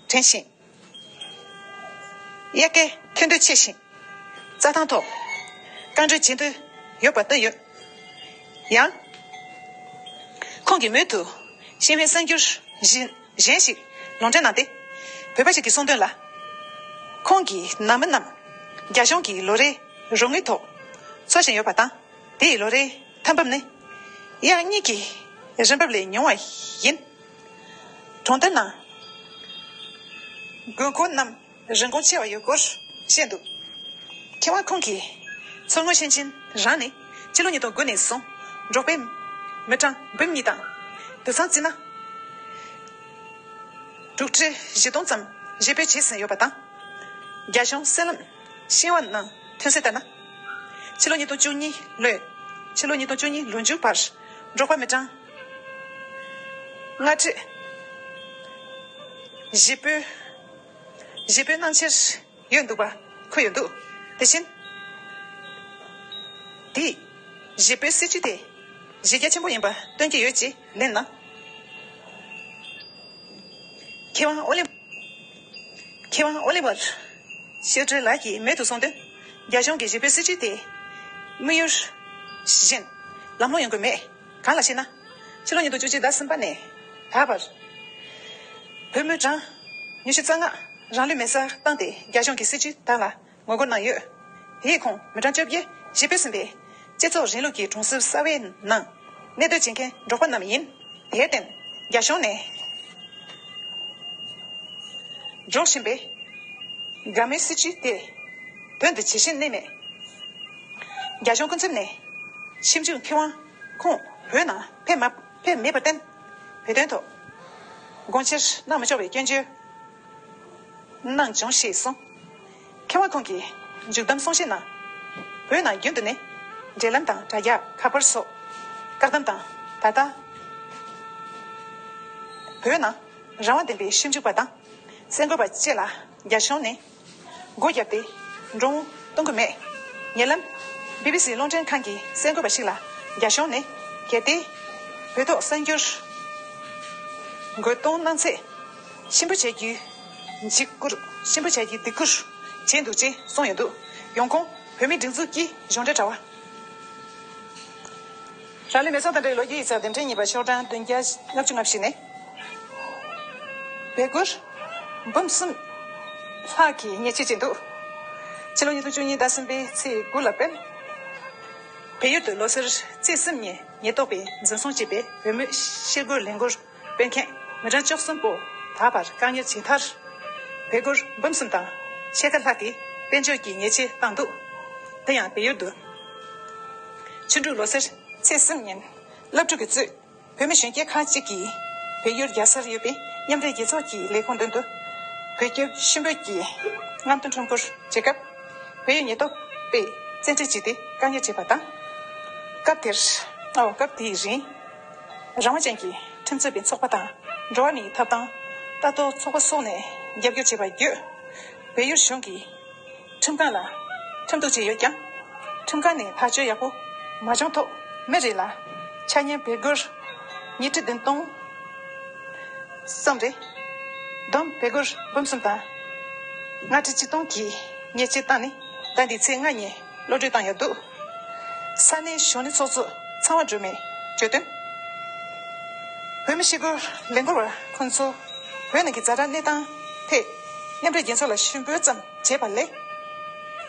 དྲན་ཞིང་། དབྱར་ཁའི་ཐོན་འདོད་ཆེ་ཞིང་། རྩྭ་ཐང་ཐོག་རྐང་བགྲོད་བྱེད་འདོད་ཡོད་པ་བསྟན་ཡོད། ཡང་། ཁོང་གིས་མུ་མཐུད་ཤེས་ཡོན་གསར་འགྱུར་གཞན་གཞན་ཞིག་ལུང་འདྲེན་གནང་སྟེ། བོད་པ་ཞིག་གིས་གསུངས་དོན་ལ། ཁོང་གི་ནང་མི་རྣམས་རྒྱ་གཞུང་གི་ལོ་རེའི་རོགས་དངུལ་ཐོག་འཚོ་བཞིན་ཡོད་པ་དང་། དེའི་ལོ་རེའི་ཐོན་འབབ་ནི་དབྱར་གཉིས་ཀྱི་རིན་འབབ་ལས་ཉུང་བ་ཡིན། གྲོང་རྡལ་ནང་དགོས་མཁོ་རྣམས་རིན་གོང་ཆེ་བ་ཡོད་སྐོར་བཤད་འདུག་མཁས་དབང་ཁོང་གིས་མཚོ་སྔོན་ཞིང་ཆེན་རང་ནས་ཕྱི་ལོ་ཉིས་སྟོང་དགུ་ནས་བཟུང་འབྲོག་པའི་མི་གྲངས་འབུམ་གཉིས་དང་དུད་ཚང་རྩི་སྣ་དྲུག་ཁྲི་བཞི་སྟོང་ཙམ་གཞིས་སྤོས་བྱས་ཟིན་ཡོད་པ་དང་། རྒྱ་གཞུང་སེར་ལམ་ཤིང་བ་ནང་ཐོན་གསལ་ལྟར་ན། ཕྱི་ལོ་ཉིས་སྟོང་བཅུ་གཉིས་ལོའི་ཕྱི་ལོ་ཉིས་སྟོང་བཅུ་གཉིས་ལོ་མཇུག་བར་འབྲོག་པ་མི་གྲངས་ལྔ་ཁྲི་གཞིས་སྤོས་གཞིས་སྤོས་གནང་འཆར་ཡོད་འདུག་པ་འཁོད་ཡོད་འདུག་དེ་བཞིན། དེས་གཞིས་སྤོས་སྲིད་ཇུས་དེ་གཞི་རྒྱ་ཆེན་པོ་ཡིན་པ་སྟོན་གྱི་ཡོད་ཅེས་ལན་གནང་། མཁས་དབང་ཨོ་ལི། མཁས་དབང་ཨོ་ལི་ཝར་ཤེལ་སྒྲོན་ལགས་ཀྱིས་མུ་མཐུད་གསུངས་དོན། རྒྱ་གཞུང་གིས་གཞིས་སྤོས་སྲིད་ཇུས་དེ་དམིགས་ཡུལ་བཞིན་ལམ་ལྷོང་ཡོང་གི་མེད། གང་ལགས་ཤེ་ན། ཕྱི་ལོ་ཉིས་སྟོང་བཅུ་གཅིག་ཟླ་གསུམ་པ་ནས་ད་བར་བོད་མི་གྲངས་ཉི་ཤུ་རྩ་ལྔ་རང་ལུས་མེ་སྲེག་བཏང་སྟེ་རྒྱ་གཞུང་གི་སྲིད་ཇུས་དག་ལ་ངོ་རྒོལ་གནང་ཡོད། དེའི་ཁོངས་མི་གྲངས་བཅོ་བརྒྱད་གཞིས་སྤོས་ཟིན་པའི་སྤྱི་ཚོགས་རིང་ལུགས་ཀྱི་གྲོང་གསེབ་གསར་བའི་ནང་གནས་སྡོད་བྱེད་མཁན་འབྲོག་པ་རྣམས་ཡིན། དེར་བརྟེན་རྒྱ་གཞུང་ནས་སྒྲོག་བཞིན་པའི་དགའ་མོས་སྲིད་ཇུས་དེ་དོན་དུ་ཇི་བཞིན་གནས་མེད། རྒྱ་གཞུང་སྐུ་ཚབ་ནས་ཞིབ་འཇུག་མཁས་དབང་ཁོང་བོད་ནང་ཕེབས་མ་ཕེབས་མེད་པར་བརྟེན། བོད་དོན་ཐོག་དགོངས་འཆར་གནང་མི་ཆོག་པའི་སྐྱོན་བརྗོད་གནང་བྱུང་ཞེས་གསུངས། མཁས་དབང་ཁོང་གིས་མཇུག་བསྡོམས་གསུང་བཤད་ནང་། བོད་ནང་རྒྱུན་དུ་ནས་འབྲེལ་ལམ་དང་དྲ་རྒྱ་ཁ་པར་སོགས་ བཀག་སྡོམ་དང་། ད་ལྟ་བོད་ནང་རང་དབང་ལྡན་པའི་ཞིབ་འཇུག་པ་དང་གསར་འགོད་པ་བཅས་ལ་རྒྱ་གཞུང་ནས་སྒོ་བརྒྱབ་སྟེ་འགྲོ་འོང་གཏོང་གི་མེད། ཉེ་ལམ་བི་བི་སི་རླུང་འཕྲིན་ཁང་གི་གསར་འགོད་པ་ཞིག་ལ་རྒྱ་གཞུང་ནས་གལ་ཏེ་བོད་ཐོག་གསར་འགྱུར་འགོད་གཏོང་གནང་ཚེ། གཤིན་པོ་བྱ་རྒྱུའི་འཇིགས་སྐུལ། གཤིན་པོ་བྱ་རྒྱུའི་སྡིགས་སྐུལ་བྱས་འདུག་ཅེས་གསུངས་ཡོད་འདུག་ཡོང་ཁུངས། བོད་མིའི་སྒྲིག་འཛུགས་ཀྱི་གཞུང་འབྲེལ་དྲ་བ། རང་ལུས་མེ་སྲེག་དང་འབྲེལ་བའི་ལོ་རྒྱུས་ཡིག་ཚགས་འདེམས་ཁྲལ་གཉིས་པ་ཤོག་གྲངས་བདུན་བརྒྱ་ལྔ་བཅུ་ང་བཞི་ནས། བོད་སྒོར་འབུམ་གསུམ་ལྷག་གི་ཉེས་ཆད་བཅད་འདུག་ཕྱི་ལོ་ཉིས་སྟོང་བཅུ་གཉིས་ཟླ་གསུམ་པའི་ཚེས་དགུ་ལ་སྤེལ། བལ་ཡུལ་དུ་ལོ་སར་ཚེས་གསུམ་ཉིན་ཉེན་རྟོག་པས་འཛིན་བཟུང་བྱས་པའི་བོད་མི་ཤེལ་སྒོར་ལས་འགུལ་སྤེལ་མཁན་མི་གྲངས་བཅུ་གསུམ་པོ་ད་བར་བཀག་ཉར་བྱས་མཐར། བལ་སྒོར་འབུམ་གསུམ་དང་ཕྱེད་ཀ་ལྷག་གི་དཔལ་འབྱོར་གྱི་ཉེས་ཆད་བཏང་འདུག་དེ་ཡང་བལ་ཡུལ་དུ་ཆུ་འབྲུག་ལོ་སར་ཚེས་གསུམ་ཉིན་སློབ་ཕྲུག་གིས་གཙོས་བོད་མི་གཞོན་སྐྱེས་ཁག་ཅིག་གིས་བལ་ཡུལ་རྒྱལ་སར་ཡོད་པའི་མཉམ་འབྲེལ་རྒྱལ་ཚོགས་ཀྱི་ལས་ཁུངས་མདུན་དུ་བོད་སྐྱོབ་གཤིན་པོ་གི་རྔམ་སྟོན་ཁྲོམ་སྐོར་བྱེད་སྐབས། བལ་ཡུལ་ཉེན་རྟོག་པས་བཙན་ཁྲིད་བྱས་ཏེ་བཀག་ཉར་བྱས་པ་དང་། སྐབས་དེར། ཨོ། སྐབས་དེའི་རིང་། རང་དབང་ཅན་གྱི་ཁྲིམས་རྩོད་པའི་ཚོགས་པ་དང་འགྲོ་བ་མིའི་ཐོབ་ཐང་ལྟ་རྟོག་ཚོགས་པ་སོགས་ནས་རྒྱབ་སྐྱོར་བྱས་པ་བརྒྱུད། བལ་ཡུལ་གཞུང་གིས་ཁྲིམས་ཁང་ལ་ཁྲིམས་གཏུག་བྱས་ཡོད་ཀྱང་། ཁྲིམས་ཁང་ནས་ཐག་གཅོད་ཡག་པོ་མ་བྱུང་ཐོག་མི་རེ་ལ་ཆ་མཉམ་བལ་སྒོར་ཉིས་ཁྲི་བདུན་སྟོང་ཙམ་རེ། བསྡོམས་བལ་སྒོར་འབུམ་གསུམ་དང་ལྔ་ཁྲི་གཅིག་སྟོང་གི་ཉེས་ཆད་བཏང་ནས་ཟླ་འདིའི་ཚེས་ལྔ་ཉིན་གློད་གྲོལ་བཏང་ཡོད་འདུག་ས་གནས་གཞོན་ནུ་ཚོགས་གཙོ་ཚངས་དབང་སྒྲོལ་མས་བརྗོད་དོན། བོད་མི་ཤེལ་སྒོར་ལས་འགུལ་བ་ཁོང་ཚོ་བོད་ནང་གི་ཛ་དྲག་གནས་སྟངས་ཐད་མཉམ་འབྲེལ་རྒྱལ་ཚོགས་ལ་ཞུ་འབོད་ཙམ་བྱས་པ་ལས་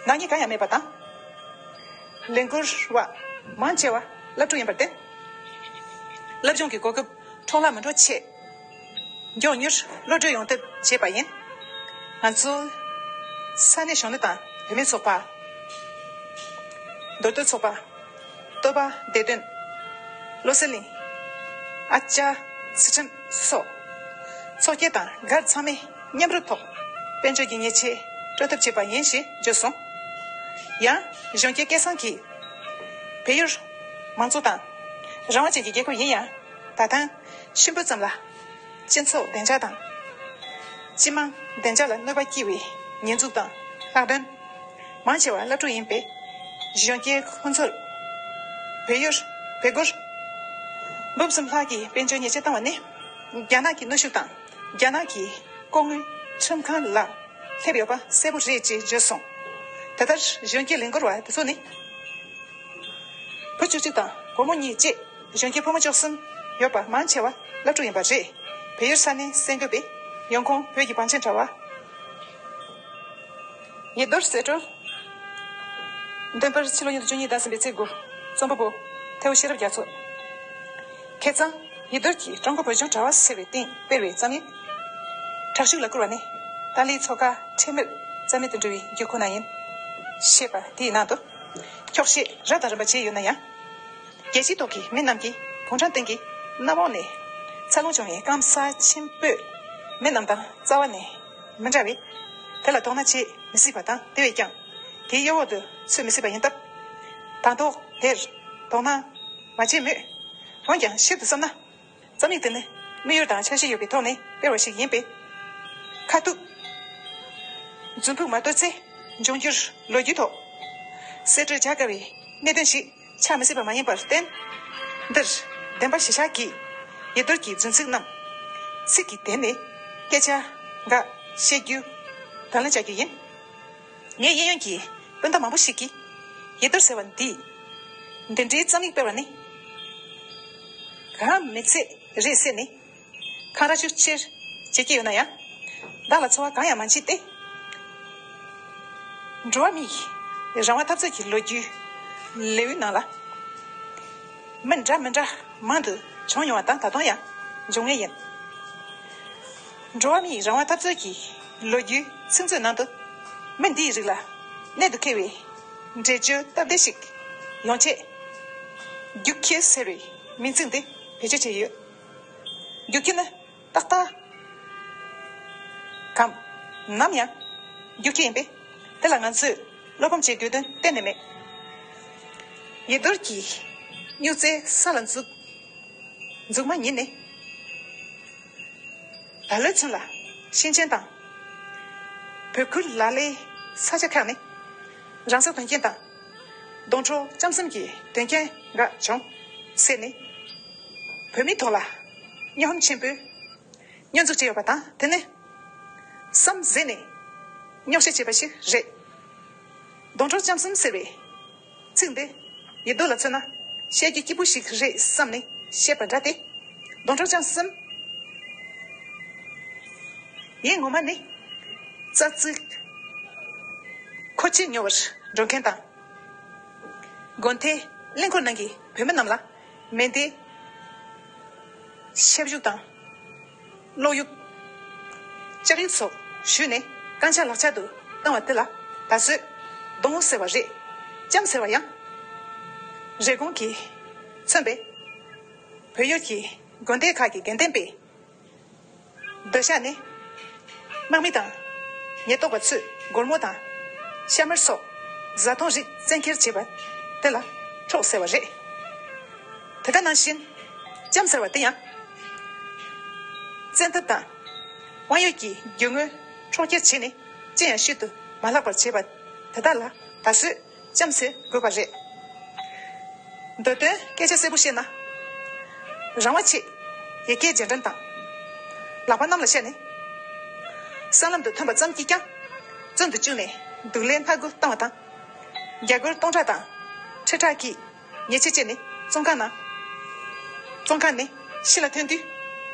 ནག་ཉེས་གང་ཡང་མེད་པ་དང་། ལས་འགུལ་བ་མང་ཆེ་བ་སློབ་ཕྲུག་ཡིན་པར་བརྟེན། སློབ་སྦྱོང་གི་གོ་སྐབས་འཕྲོ་བརླག་མི་འགྲོ་ཆེད། མགྱོགས་མྱུར་གློད་གྲོལ་ཡོང་ཐབས་བྱས་པ་ཡིན། ང་ཚོ་ས་གནས་གཞོན་ནུ་དང་བུད་མེད་ཚོགས་པ། མདོ་སྟོད་ཚོགས་པ། སྟོད་པ་བདེ་དོན། བློ་གསལ་གླིང་། ཨ་ཅག་ཚུལ་ཁྲིམས་སོགས་ཚོགས་སྐྱིད་དང་སྒར་ཚང་མས་མཉམ་རུབ་ཐོག་དཔལ་འབྱོར་གྱི་ཉེས་ཆད་སྤྲོད་ཐབས་བྱས་པ་ཡིན་ཞེས་བརྗོད་སོང་། ཡང་གཞོན་སྐྱེས་སྐལ་བཟང་གིས་བལ་ཡུལ་མང་གཙོ་དང་རང་དབང་ཅན་གྱི་རྒྱལ་ཁབ་ཡིན་ཡང་། ད་ཐེངས་གཤིན་པོ་ཙམ་ལ་སྤྱི་ཚོགས་བདེ་འཇགས་དང་། སྤྱི་དམངས་བདེ་འཇགས་ལ་གནོད་པ་སྐྱེལ་བའི་ཉེས་འཛུགས་དང་ལྷག་དོན། མང་ཆེ་བ་སློབ་ཕྲུག་ཡིན་པས། གཞོན་སྐྱེས་ཁོང་ཚོར་བལ་ཡུལ་བལ་སྒོར་འབུམ་གསུམ་ལྷག་གི་དཔལ་འབྱོར་ཉེས་ཆད་བཏང་བ་ནི། རྒྱ་ནག་གི་གནོན་ཤུགས་དང་རྒྱ་ནག་གི་ལྐོག་དངུལ་ཁྲིམས་ཁང་ལ་སླེབས་ཡོད་པ་གསལ་པོ་རེད་ཅེས་བརྗོད་སོང་། ད་ལྟར་གཞོན་སྐྱེས་ལས་འགུལ་བ་དེ་ཚོ་ནི། བུ་བཅུ་གཅིག་དང་བུ་མོ་གཉིས་བཅས་གཞོན་སྐྱེས་ཕོ་མོ་བཅུ་གསུམ་ཡོད་པ། མང་ཆེ་བ་སློབ་ཕྲུག་ཡིན་པ་རེད། བལ་ཡུལ་ས་གནས་གསར་འགོད་པས། ཡོང་ཁུངས། བོད་ཀྱི་བང་ཆེན་དྲ་བ། ཡེ་རྡོར་གསལ་སྒྲོན། འདོན་པར། ཕྱི་ལོ་ཉིས་སྟོང་བཅུ་གཉིས་ཟླ་གསུམ་པའི་ཚེས་དགུ། རྩོམ་པ་པོ་ཐེའུ་ཤེས་རབ་རྒྱ་མཚོ། ཁ་སང་ཡེ་རྡོར་གྱིས་ཀྲུང་གོ་བོད་ལྗོངས་དྲ་བ་ཟེར་བའི་སྟེང་སྤེལ་བའི་རྩོམ་ཡིག་དྲག་ཤུགས་ལ་བསྐུར་བ་ནི། ཏཱ་ལའི་ཚོགས་ཁག་ཁྲེལ་མེད་རྩ་མེད་དུ་འགྲོ་བའི་རྒྱུ་ཁོ་ན་ཡིན། ཞེས་པ་དེའི་ནང་དུ། འཁྱོག་བཤད་རབ་དང་རིམ་པ་བྱས་ཡོད་ན་ཡང་། རྒྱལ་སྤྱིའི་ཐོག་གི་མི་རྣམས་ཀྱིས་གུང་ཁྲན་ཏང་གི་གནམ་འོག་ནས་འཚར་ལོངས་བྱུང་བའི་སྐམ་ས་ཆེན་པོའི་མི་རྣམས་དང་རྩ་བ་ནས་མི་འདྲ་བས། དེ་ལ་དོ་སྣང་བྱེད་མི་སྲིད་པ་དང་། དེ་བས་ཀྱང་དེའི་གཡོ་འོག་ཏུ་ཚུད་མི་སྲིད་པ་ཡིན་སྟབས། དང་ཐོག་དེར་དོ་སྣང་མ་བྱེད་མོད། འོན་ཀྱང་ཞིབ་ཏུ་བསམ་ན། རྩོམ་ཡིག་དེ་ནི་དམིགས་ཡུལ་དང་འཆར་གཞི་ཡོད་པའི་ཐོག་ནས་སྤེལ་བ་ཞིག་ཡིན་པས། ཁ་ཐུག་རྫུན་ཕུག་མ་གཏོགས་ཚེ་འབྱུང་འགྱུར་ལོ་རྒྱུས་ཐོག་གསེད་བཀྲོལ་བྱ་དཀའ་བའི་གནད་དོན་ཞིག་ཆགས་མི་སྲིད་པ་མ་ཡིན་པར་བརྟེན། འདིར་བདེན་པ་གཞིར་བཞག་གིས་ཡེ་རྡོར་གྱི་རྫུན་ཚིག་རྣམས་ཚིག་གི་སྟེང་ནས་སྐད་ཆ་འགའ་བཤད་རྒྱུ་དང་ལེན་བྱ་རྒྱུ་ཡིན། ངའི་གཡས་གཡོན་གྱི་སྤུན་ཟླ་མང་པོ་ཞིག་གིས་ཡེ་རྡོར་ཟེར་བ་འདིས་འདི་འདྲའི་རྩོམ་ཡིག་སྤེལ་བ་ནི་གང་མི་ཚད་རེད་ཟེར་ནས་འཁང་ར་ཤུགས་ཆེར་བྱེད་ཀྱི་ཡོད་ན་ཡང་། བདག་ལ་ཚོར་བ་གང་ཡང་མ་མཆིས་ཏེ། འགྲོ་བ་མིའི་རང་དབང་འཐབ་རྩོད་ཀྱི་ལོ་རྒྱུས་ལེའུའི་ནང་ལ་མི་འདྲ་མི་འདྲ་མང་དུ་བྱུང་མྱོང་བ་དང་ད་དུང་ཡང་འབྱུང་ངེས་ཡིན། འགྲོ་བ་མིའི་རང་དབང་འཐབ་རྩོད་ཀྱི་ལོ་རྒྱུས་ཚིག་མཛོད་ནང་དུ་མི་འདིའི་རིགས་ལ་གནད་དུ་འཁེལ་བའི་འགྲེལ་བརྗོད་སྟབས་བདེ་ཞིག་ཡོང་ཆེད། རྒྱུག་ཁྱི་ཟེར་བའི་མིང་ཚིག་འདི་བེད་སྤྱོད་བྱས་ཡོད། རྒྱུག་ཁྱི་ནི་ཏག་ཏག་གམ་ནམ་ཡང་རྒྱུག་ཁྱི་ཡིན་པས། དེ་ལ་ང་ཚོས་བློ་ཕམ་བྱེད་དགོས་དོན་གཏན་ནས་མེད། ཡེ་རྡོར་གྱིས་ སྨྱུག་རྩེ་ས་ལ་འཛུགས། འཛུགས་མ་ཉིད་ནས། ད་ལོའི་ཚུན་ལ་ཤེས་ཆེན་དང་། བོད་ཁུལ་ལ་ལའི་ས་ཆ་ཁག་ནས་རང་སྲོག་དོན་རྐྱེན་དང་། སྡོང་གྲོགས་ལྕམ་གསུམ་གྱི་དོན་རྐྱེན་འགའ་བྱུང་ཟེར་ནས། བོད་མིའི་ཐོག་ལ་སྨྱོ་ཧམ་ཆེན་པོས་སྙོན་འཛུགས་བྱས་ཡོད་པ་དང་། དེ་ནི་བསམ་གཟས་ནས་རྙོག་བཤད་བྱས་པ་ཞིག་རེད། སྡོང་གྲོགས་ལྕམ་གསུམ་ཟེར་བའི་ཚིག་འདི་ཡིག་རྡོ་ལ་མཚོན་ན་བཤད་རྒྱུ་སྐྱིད་པོ་ཞིག་རེད་བསམ་ནས་བཤད་པ་འདྲ་སྟེ། སྡོང་གྲོགས་ལྕམ་གསུམ་ཡིན། ངོ་མ་ནི་རྩ་རྩིག་མཁོ་ཆས་ཉོ་བར་འགྲོ་མཁན་དང་། དགོན་སྡེ་གླིང་སྐོར་ནང་གི་བོད་མི་རྣམས་ལ་མེ་མདའི་ཞབས་ཞུ་དང་། གློག་དབྱུག་ལྕགས་དབྱུག་སོགས་ཞུས་ནས་རྐང་ཆ་ལག་ཆ་དུ་བཏང་བ་དེ་ལ་ད་གཟོད་སྡོང་ཟེར་བ་རེད། ལྕམ་ཟེར་བ་ཡང་རེབ་གོང་གིས་མཚོན་པའི་བོད་ཡུལ་གྱི་དགོན་སྡེ་ཁག་གི་དགེ་ལྡན་པའི་སྡོད་ཤག་ནས་དམག་མི་དང་ཉེན་རྟོག་པ་ཚོས་སྒོར་མོ་དང་ཤ་མར་སོགས་བཟའ་བཏུང་རིགས་བཙན་ཁྱེར་བྱེད་པ་དེ་ལ་འཕྲོག་ཟེར་བ་རེད། དེ་ག་ནང་བཞིན་ལྕམ་ཟེར་བ་དེ་ཡང་བཙན་ཐབས་དང་དབང་ཡོད་ཀྱི་རྒྱུ་དངོས་འཕྲོག་རྐྱེན་བྱས་ནས་ཅི་ཡང་ཤུལ་དུ་མ་བརླག་པར་བྱེད་པ་དེ་དག་ལ་ད་གཟོད་ལྕམ་ཟེར་དགོས་པ་རེད། མདོ་དོན་སྐད་ཆ་གསལ་པོ་བཤད་ན། རང་དབང་ཆེད་ཡ་གྱལ་རྗེས་འབྲང་དང་། ལག་པ་གནམ་ལ་བཤད་ནས། སྲང་ལམ་དུ་ཐོན་པ་ཙམ་གྱིས་ཀྱང་བཙོན་དུ་བཅུག་ནས་སྡུག་ལས་སྣ་དགུ་བཏང་བ་དང་། རྒྱ་སྒོར་སྟོང་ཕྲག་དང་ཁྲི་ཕྲག་གི་ཉེས་ཆད་བཅད་ནས་བཙོན་ཁང་ནང་། བཙོན་ཁང་ནས་ཕྱི་ལ་ཐོན་དུས།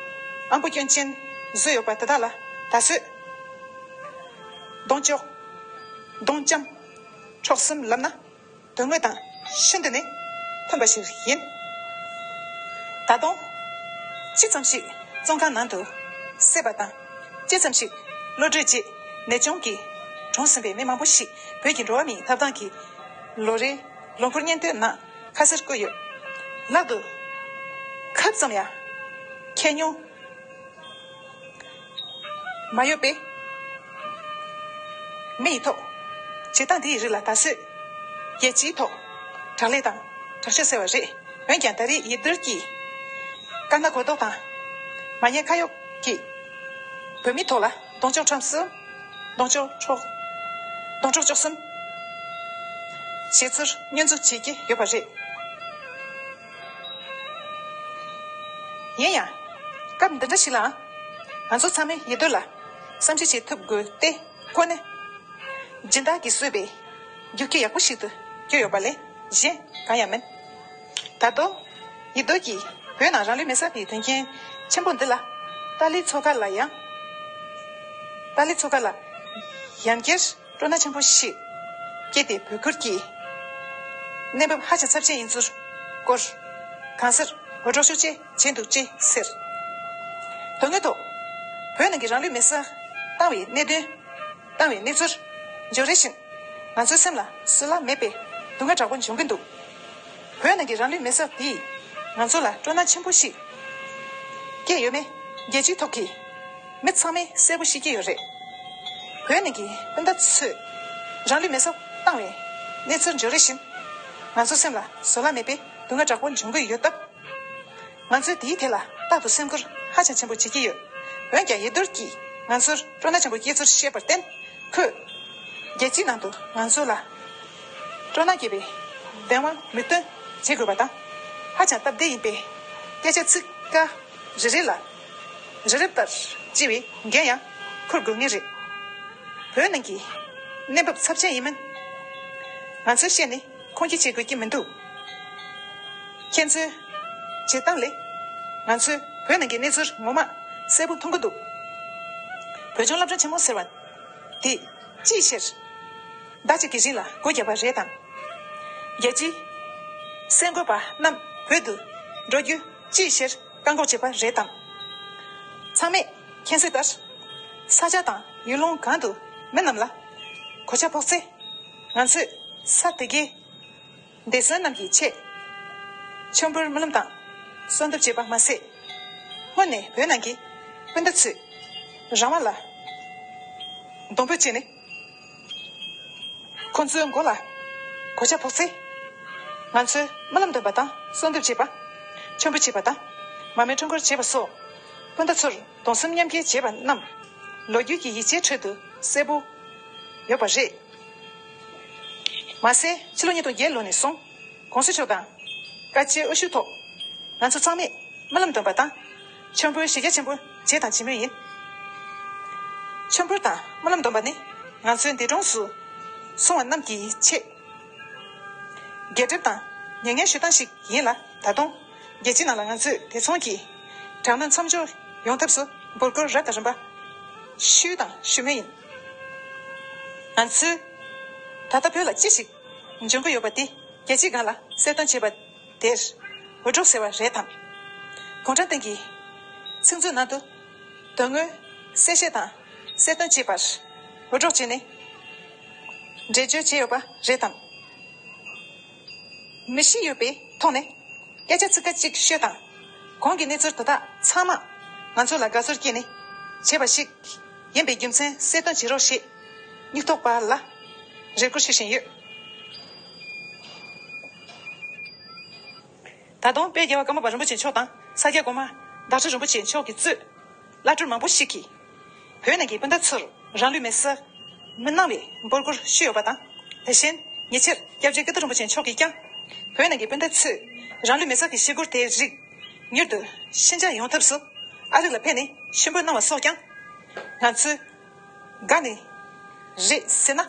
ཨང་པོ་སྐྱོན་ཅན་བཟོས་ཡོད་པ་དེ་དག་ལ་ད་གཟོད་སྡོང་གྲོགས། སྡོང་ལྕམ། འཕྲོག་གསུམ་ལབ་ན། དོན་དངོས་དང་ཤིན་ཏུ་ནས་མཐུན་པ་ཞིག་ཡིན། ད་དུང་ཅི་ཙམ་ཞིག་བཙོན་ཁང་ནང་དུ་བསད་པ་དང་། ཅི་ཙམ་ཞིག་གློད་གྲོལ་རྗེས་ནད་གཅོང་གིས་གྲོངས་ཟིན་པའི་མི་མང་པོ་ཞིག་བོད་ཀྱི་འགྲོ་བ་མིའི་ཐོབ་ཐང་གི་ལོ་རེའི་ལོ་འཁོར་སྙན་ཐོའི་ནང་ཁ་གསལ་བཀོད་ཡོད། ལྷག་ཏུ་ཁབ་ཙམ་ཡང་ཁྱེར་མྱོང་མ་ཡོད་པའི་མི་ཡི་ཐོག་བྱེད་སྟངས་དེ་ཡི་རིགས་ལ་ད་གཟོད་རྒྱལ་སྤྱིའི་ཐོག་དྲག་ལས་དང་དྲག་ཤོས་ཟེར་བ་རེད། འོན་ཀྱང་ད་རེས་ཡིག་རྡོར་གྱིས་དཀར་ནག་གོ་རྟོགས་དང་མ་ཉེས་ཁ་གཡོགས་ཀྱིས་བོད་མིའི་ཐོག་ལ་སྡོང་གྲོགས་ཁྲོམ་གསུམ། སྡོང་གྲོགས་འཕྲོག་སྡོང་གྲོགས་འཕྲོག་གསུམ་བྱེད་ཚུལ་སྙོན་འཛུགས་བྱེད་ཀྱི་ཡོད་པ་རེད། ཡིན་ཡང་། སྐབས་འདི་འདྲ་ཞིག་ལའང་ང་ཚོ་ཚང་མས་ཡིག་རྡོར་ལ་བསམ་ཞིབ་བྱེད་ཐུབ་དགོས་ཏེ། ཁོ་ནི་སྦྱིན་བདག་གིས་བཟོས་པའི་རྒྱུག་ཁྱི་ཡག་པོ་ཞིག་ཏུ་གྱུར་ཡོད་པ་ལས་གཞན་གང་ཡང་མིན། ད་དུང་ཡིག་རྡོར་གྱིས་བོད་ནང་རང་ལུས་མེར་བསྲེགས་པའི་དོན་རྐྱེན་ཆེན་པོ་འདི་ལ་ཏཱ་ལའི་མཚོ་ཁ་ལ་ཡང་། ཏཱ་ལའི་མཚོ་ཁ་ལ་ཡང་བསྐྱར་སྤྲོ་སྣང་ཆེན་པོ་ཞིག་སྐྱེས་ཏེ། བོད་ཁུལ་གྱི་གནས་བབ་ཧ་ཅང་ཚབས་ཆེན་ཡིན་ཚུལ་སྐོར་གང་སར་འུར་སྒྲོག་ཤུགས་ཆེ་བྱས་འདུག་ཅེས་ཟེར། དོན་དངོས་ཐོག་བོད་ནང་གི་རང་ལུས་མེར་བསྲེགས་བཏང་བའི་གནད་དོན། བཏང་བའི་གནས་ཚུལ་འབྱོར་རེ་བཞིན་ང་ཚོའི་སེམས་ལ་བཟོད་གླགས་མེད་པའི་སྡུག་བསྔལ་དྲག་པོ་འབྱུང་གིན་འདུག་བོད་ནང་གི་རང་ལུས་མེར་བསྲེགས་དེས་ང་ཚོ་ལ་སྤྲོ་སྣང་ཆེན་པོ་ཞིག་སྐྱེས་ཡོད་མེད་རྒྱལ་སྤྱིའི་ཐོག་གི་མི་ཚང་མས་གསལ་པོ་ཤེས་ཀྱི་ཡོད་རེད། བོད་ནང་གི་སྤུན་ཟླ་ཚོས་རང་ལུས་མེར་བསྲེགས་བཏང་བའི་གནས་ཚུལ་འབྱོར་རེ་བཞིན་ང་ཚོའི་སེམས་ལ་བཟོད་གླགས་མེད་པའི་སྡུག་བསྔལ་དྲག་པོ་འབྱུང་གི་ཡོད་སྟབས། ང་ཚོས་དེའི་ཐད་ལ་རྟག་ཏུ་སེམས་ཁུར་ཧ་ཅང་ཆེན་པོ་བྱེད་ཀྱི་ཡོད། འོན་ཀྱང་ཡིག་རྡོར་གྱིས་ང་ཚོར་སྤྲོ་སྣང་ཆེན་པོ་སྐྱེས་ཚུལ་བཤད་པར་བརྟེན། ཁོས་རྒྱལ་སྤྱིའི་ནང་དུ་ང་ཚོ་ལ་སྤྲོ་སྣང་སྐྱེས་པའི་བདེན་དཔང་མིག་སྟོན་བྱེད་དགོས་པ་དང་། ཧ་ཅང་སྟབས་བདེ་ཡིན་པའི་སྐད་ཆ་ཚིག་ཀ་རེ་རེ་ལ་རི་རབ་ལྟར་ལྕི་བའི་འགན་ཡང་འཁུར་དགོས་ངེས་རེད། བོད་ནང་གི་གནས་བབ་ཚབས་ཆེན་ཡིན་མིན་ང་ཚོས་བཤད་ནས་ཁུངས་སྐྱེལ་བྱེད་དགོས་ཀྱི་མི་འདུག་ཁྱེད་ཚོའི་བྱེད་སྟངས་ལས་ང་ཚོས་བོད་ནང་གི་གནས་ཚུལ་ངོ་མ་གསལ་པོ་མཐོང་གི་འདུག་བོད་ལྗོངས་སློབ་གྲྭ་ཆེན་མོ་ཟེར་བ་དེ་ཅིའི་ཕྱིར་ཟླ་གཅིག་གི་རིང་ལ་སྒོ་བརྒྱབ་པ་རེད་དམ། རྒྱལ་སྤྱིའི་གསར་འགོད་པ་རྣམས་བོད་དུ་འགྲོ་རྒྱུ་ཅིའི་ཕྱིར་བཀག་འགོག་བྱས་པ་རེད་དམ། ཚང་མས་མཁྱེན་གསལ་ལྟར། ས་ཆ་དང་ཡུལ་ལུང་གང་དུ་མི་རྣམས་ལ་གོད་ཆག་ཕོག་ཚེ། ང་ཚོས་ས་དེ་གའི་འདས་གསོན་རྣམས་ཀྱི་ཆེད་མཆོད་འབུལ་སྨོན་ལམ་དང་གསོལ་འདེབས་བྱས་པ་མ་ཟད། སྔོན་ནས་བོད་ནང་གི་སྤུན་ཟླ་ཚོས་རང་དབང་ལ་གདོང་འབོད་བྱས་ནས། ཁོང་ཚོའི་མགོ་ལ་གོད་ཆག་ཕོག་ཚེ། ང་ཚོས་རྨི་ལམ་འདོན་པ་དང་གསོལ་འདེབས་བྱེད་པ། མཆོད་འབུལ་བྱེད་པ་དང་མར་མེ་ཁྲོམ་སྐོར་བྱེད་པ་སོགས་སྤུན་ཟླ་ཚོར་གདུང་སེམས་མཉམ་སྐྱེད་བྱེད་པ་རྣམས་ལོ་རྒྱུས་ཀྱི་ཡིག་ཆའི་ཁྲོད་དུ་གསལ་པོ་ཡོད་པ་རེད། མ་ཟད་ཕྱི་ལོ་ཉིས་སྟོང་བརྒྱད་ལོ་ནས་བཟུང་༸གོང་ས་མཆོག་དང་བཀའ་སྤྱིའི་དབུ་བཞུགས་ཐོག་ང་ཚོ་ཚང་མས་རྨི་ལམ་འདོན་པ་དང་མཆོད་འབུལ་གཞི་རྒྱ་ཆེན་པོ་བྱས་དང་བྱེད་མུས་ཡིན། མཆོད་འབུལ་དང་རྨི་ལམ་འདོན་པ་ནི་ང་ཚོའི་འདས་གྲོངས་སུ་སོང་བ་རྣམས་ཀྱི་ཆེད། རྒྱས་སྤྲོས་དང་མྱ་ངན་ཞུ་སྟངས་ཤིག་ཡིན་ལ། ད་དུང་རྒྱལ་སྤྱིའི་ནང་ལ་ང་ཚོས་དེ་མཚུངས་ཀྱི་དྲག་གནོན་མཚམས་འཇོག་ཡོང་ཐབས་སུ་འབོད་སྐུལ་རབ་དང་རིམ་པ་ཞུས་དང་ཞུ་མུས་ཡིན། ང་ཚོས་ད་ལྟ་བོད་ལ་ཅི་ཞིག་འབྱུང་གི་ཡོད་པ་དེ་རྒྱལ་སྤྱིའི་སྒང་ལ་གསལ་སྟོན་བྱས་པ་དེར་འུད་སྒྲོག་ཟེར་བ་རེད་དམ། གུང་ཁྲན་ཏང་གིས་ཚིག་མཛོད་ནང་དུ་དོན་དངོས་གསལ་བཤད་དང་གསལ་སྟོན་བྱས་པར་འུད་སྒྲོག་བྱས་ནས་འགྲེལ་བརྗོད་བྱས་ཡོད་པ་རེད་དམ། མི་ཤེས་ཡོད་པའི་ཐོག་ནས་སྐད་ཆ་ཚིག་ཁ་གཅིག་ཤོད་དང་། གོང་གི་གནས་ཚུལ་དེ་དག་ཚང་མ་ང་ཚོ་ལ་དགའ་ཚོར་སྐྱེས་ནས་བྱས་པ་ཞིག་ཡིན་པའི་རྒྱུ་མཚན་གསལ་སྟོན་བྱེད་རོགས་ཞེས་སྙིང་ཐག་པ་ལ་རེ་སྐུལ་ཞུ་བཞིན་ཡོད། ད་དུང་དཔལ་རྒྱལ་བ་ཀརྨ་པ་རིན་པོ་ཆེ་མཆོག་དང་ས་སྐྱ་གོང་མ་བདག་ཁྲི་རིན་པོ་ཆེ་མཆོག་གིས་གཙོས་བླ་སྤྲུལ་མང་པོ་ཞིག་གིས་བོད་ནང་གི་སྤུན་ཟླ་ཚོར་རང་ལུས་མེར་སྲེག་མི་གནང་བའི་འབོད་སྐུལ་ཞུས་ཡོད་པ་དང་། དེ་བཞིན་ཉེ་ཆར་སྐྱབས་རྗེ་ཀིརྟི་རིན་པོ་ཆེ་མཆོག་གིས་ཀྱང་བོད་ནང་གི་སྤུན་ཟླ་ཚོས་རང་ལུས་མེར་སྲེག་གི་ཞི་རྒོལ་དེའི་རིགས་མྱུར་དུ་ཕྱིན་ཆད་ཡོང་ཐབས་སུ་ཨ་རི་ལ་ཕེབས་ནས་མཆོད་འབུལ་གནང་བ་སོགས་ཀྱང་ང་ཚོའི་དགའ་ནས་རེད་ཟེར་ན་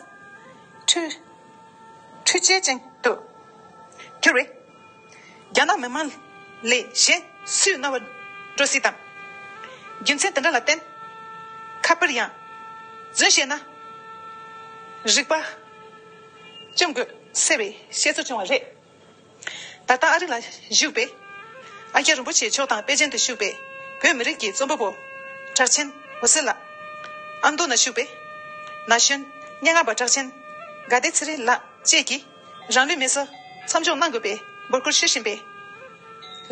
འཁྲུལ་འཁྲུལ་ཆ་ཅན་དུ་གྱུར་བས། རྒྱ་ནག་མི་མང་ལས་གཞན་སུས་གནང་བ་འགྲོ་སྲིད་དམ། རྒྱུ་མཚན་དེ་འདྲ་ལ་བརྟེན་ཁ་པར་ཡང་རྫུན་བཤད་ན་རིག་པ་བཅོམ་དགོས་ཟེར་བའི་བཤད་ཚུལ་བྱུང་བ་རེད། ད་ལྟ་ཨ་རི་ལ་བཞུགས་པའི་ཨ་ཀྱ་རིན་པོ་ཆེ་མཆོག་དང་པེ་ཅིན་དུ་བཞུགས་པའི་བོད་མི་རིགས་ཀྱི་རྩོམ་པ་པོ་གྲགས་ཅན་འོད་ཟེར་ལགས། ཨ་མདོ་ན་བཞུགས་པའི་ན་གཞོན་སྙན་ངག་པ་གྲགས་ཅན་དགའ་ལྡན་ཚེ་རིང་ལགས་བཅས་ཀྱིས་རང་ལུས་མེར་སྲེག་མཚམས་འཇོག་གནང་དགོས་པའི་འབོད་སྐུལ་ཞུ་བཞིན་པའི་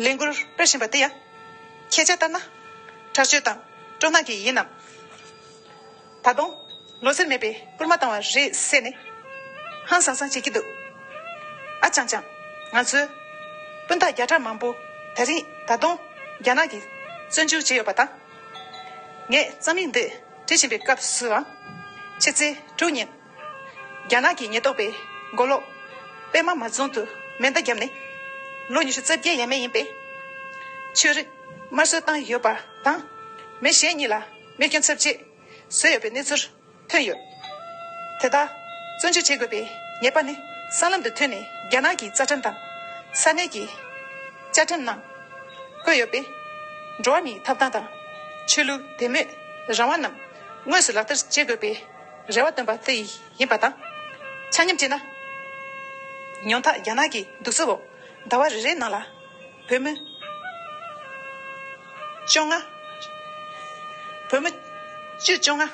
ལས་འགུལ་སྤེལ་བཞིན་པ་དེ་ཡང་ཁྱེད་ཅག་ལྟར་ན་དྲག་སྤྱོད་དང་སྤྲོ་སྣང་གིས་ཡིན་ནམ། ད་དུང་ལོ་ཙཱ་མེད་པའི་སྐུལ་མ་བཏང་བ་རེད་ཟེར་ནས་ཧང་སང་སང་བྱེད་ཀྱི་འདུག་ཨ་ཅང་ཅང་། ང་ཚོའི་སྤུན་ཟླ་བརྒྱ་ཕྲག་མང་པོ་དེ་རིང་ད་དུང་རྒྱ་ནག་གིས་བཙོན་འཇུག་བྱས་ཡོད་པ་དང་། ངས་རྩོམ་ཡིག་འདི་བྲིས་བཞིན་པའི་སྐབས་སུའང་ཕྱི་ཚེས་དྲུག་ཉིན་རྒྱ་ནག་གི་ཉེན་རྟོག་པས་མགོ་ལོག་པད་མ་མ་རྫོང་དུ་མེ་མདའ་བརྒྱབ་ནས་ལོ་ཉི་ཤུ་རྩ་བརྒྱད་ཡས་མས་ཡིན་པའི་ཆོས་རིག་དམར་གསོད་བཏང་ཡོད་པ་དང་། མི་གཞན་གཉིས་ལ་རྨས་སྐྱོན་ཚབས་ཆེ་བཟོས་ཡོད་པའི་གནས་ཚུལ་ཐོན་ཡོད། དེ་ལྟར་བཙོན་འཇུག་བྱེད་དགོས་པའི་ཉེས་པ་ནི་གསར་ལམ་དུ་ཐོན་ནས་རྒྱ་ནག་གི་རྩ་ཁྲིམས་དང་ས་གནས་ཀྱི་བཅའ་ཁྲིམས་ནང་བཀོད་ཡོད་པའི་འགྲོ་བ་མིའི་ཐོབ་ཐང་དང་ཆོས་ལུགས་དད་མོས་རང་དབང་རྣམས་དངོས་སུ་ལག་བསྟར་བྱེད་དགོས་པའི་རེ་བ་བཏོན་པ་དེ་ཡིན་པ་དང་། ཆ་སྙོམས་བྱས་ན། ཉུང་མཐའ་རྒྱ་ནག་གི་གདུག་རྩུབ་འོག་ཟླ་བ་རེ་རེའི་ནང་ལ་བོད་མི་བཅོ་ལྔ། བོད་མི་བཅུ་བཅོ་ལྔ་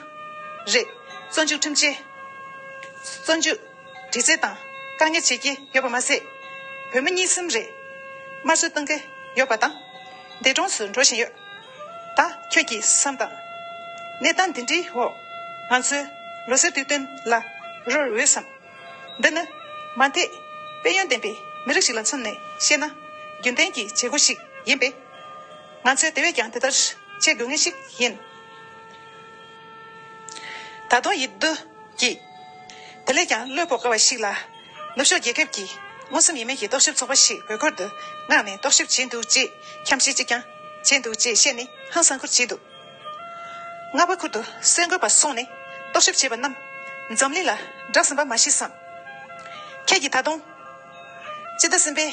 རེ་བཙོན་འཇུག་ཁྲིམས་ཆད། བཙོན་འཇུག་དྲི་རྩད་དང་བཀག་ཉར་བྱེད་ཀྱི་ཡོད་པ་མ་ཟད། བོད་མི་གཉིས་གསུམ་རེ་དམར་གསོད་གཏོང་གི་ཡོད་པ་དང་། འདས་གྲོངས་སུ་འགྲོ་བཞིན་ཡོད། ད་ཁྱོད་ཀྱིས་བསམ་དང་། གནས་སྟངས་འདི་འདྲའི་འོག་ང་ཚོའི་ལོ་སར་དུས་སྟོན་ལ་རོལ་འོས་སམ། འདི་ནི་མ་མཐའི་དཔལ་ཡོན་ལྡན་པའི་མི་རིགས་ཤིག་ལ་མཚོན་ནས་བཤད་ན་རྒྱུན་ལྡན་གྱི་བྱེད་སྒོ་ཞིག་ཡིན་པས། ང་ཚོས་དེ་བས་ཀྱང་དེ་ལྟར་བྱེད་དགོས་ངེས་ཤིག་ཡིན། ད་དུང་ཡིད་སྡུག་གིས། དེ་ལས་ཀྱང་བློ་ཕོག་དཀའ་བ་ཞིག་ལ། ནུབ་ཕྱོགས་རྒྱལ་ཁབ་ཀྱིས་མངོན་སུམ་ཡིན་མིན་གྱི་རྟོག་ཞིབ་ཚོགས་པ་ཞིག་བོད་ཁུལ་དུ་མངགས་ནས་རྟོག་ཞིབ་བྱས་འདུག་ཅེས་འཁྱམ་བཤད་ཅིག་ཀྱང་བྱས་འདུག་ཅེས་བཤད་ནས་ཧང་སང་ཁུལ་བྱས་འདུག་རྔ་པ་ཁུལ་དུ་གསར་འགོད་པ་སོང་ནས་རྟོག་ཞིབ་བྱས་པ་རྣམས་འཛམ་གླིང་ལ་བསྒྲགས་ཟིན་པ་མ་ཤེས་སམ། ཁྱེད་ཀྱིས་ད་དུང་སྤྱི་ཟླ་གསུམ་པའི་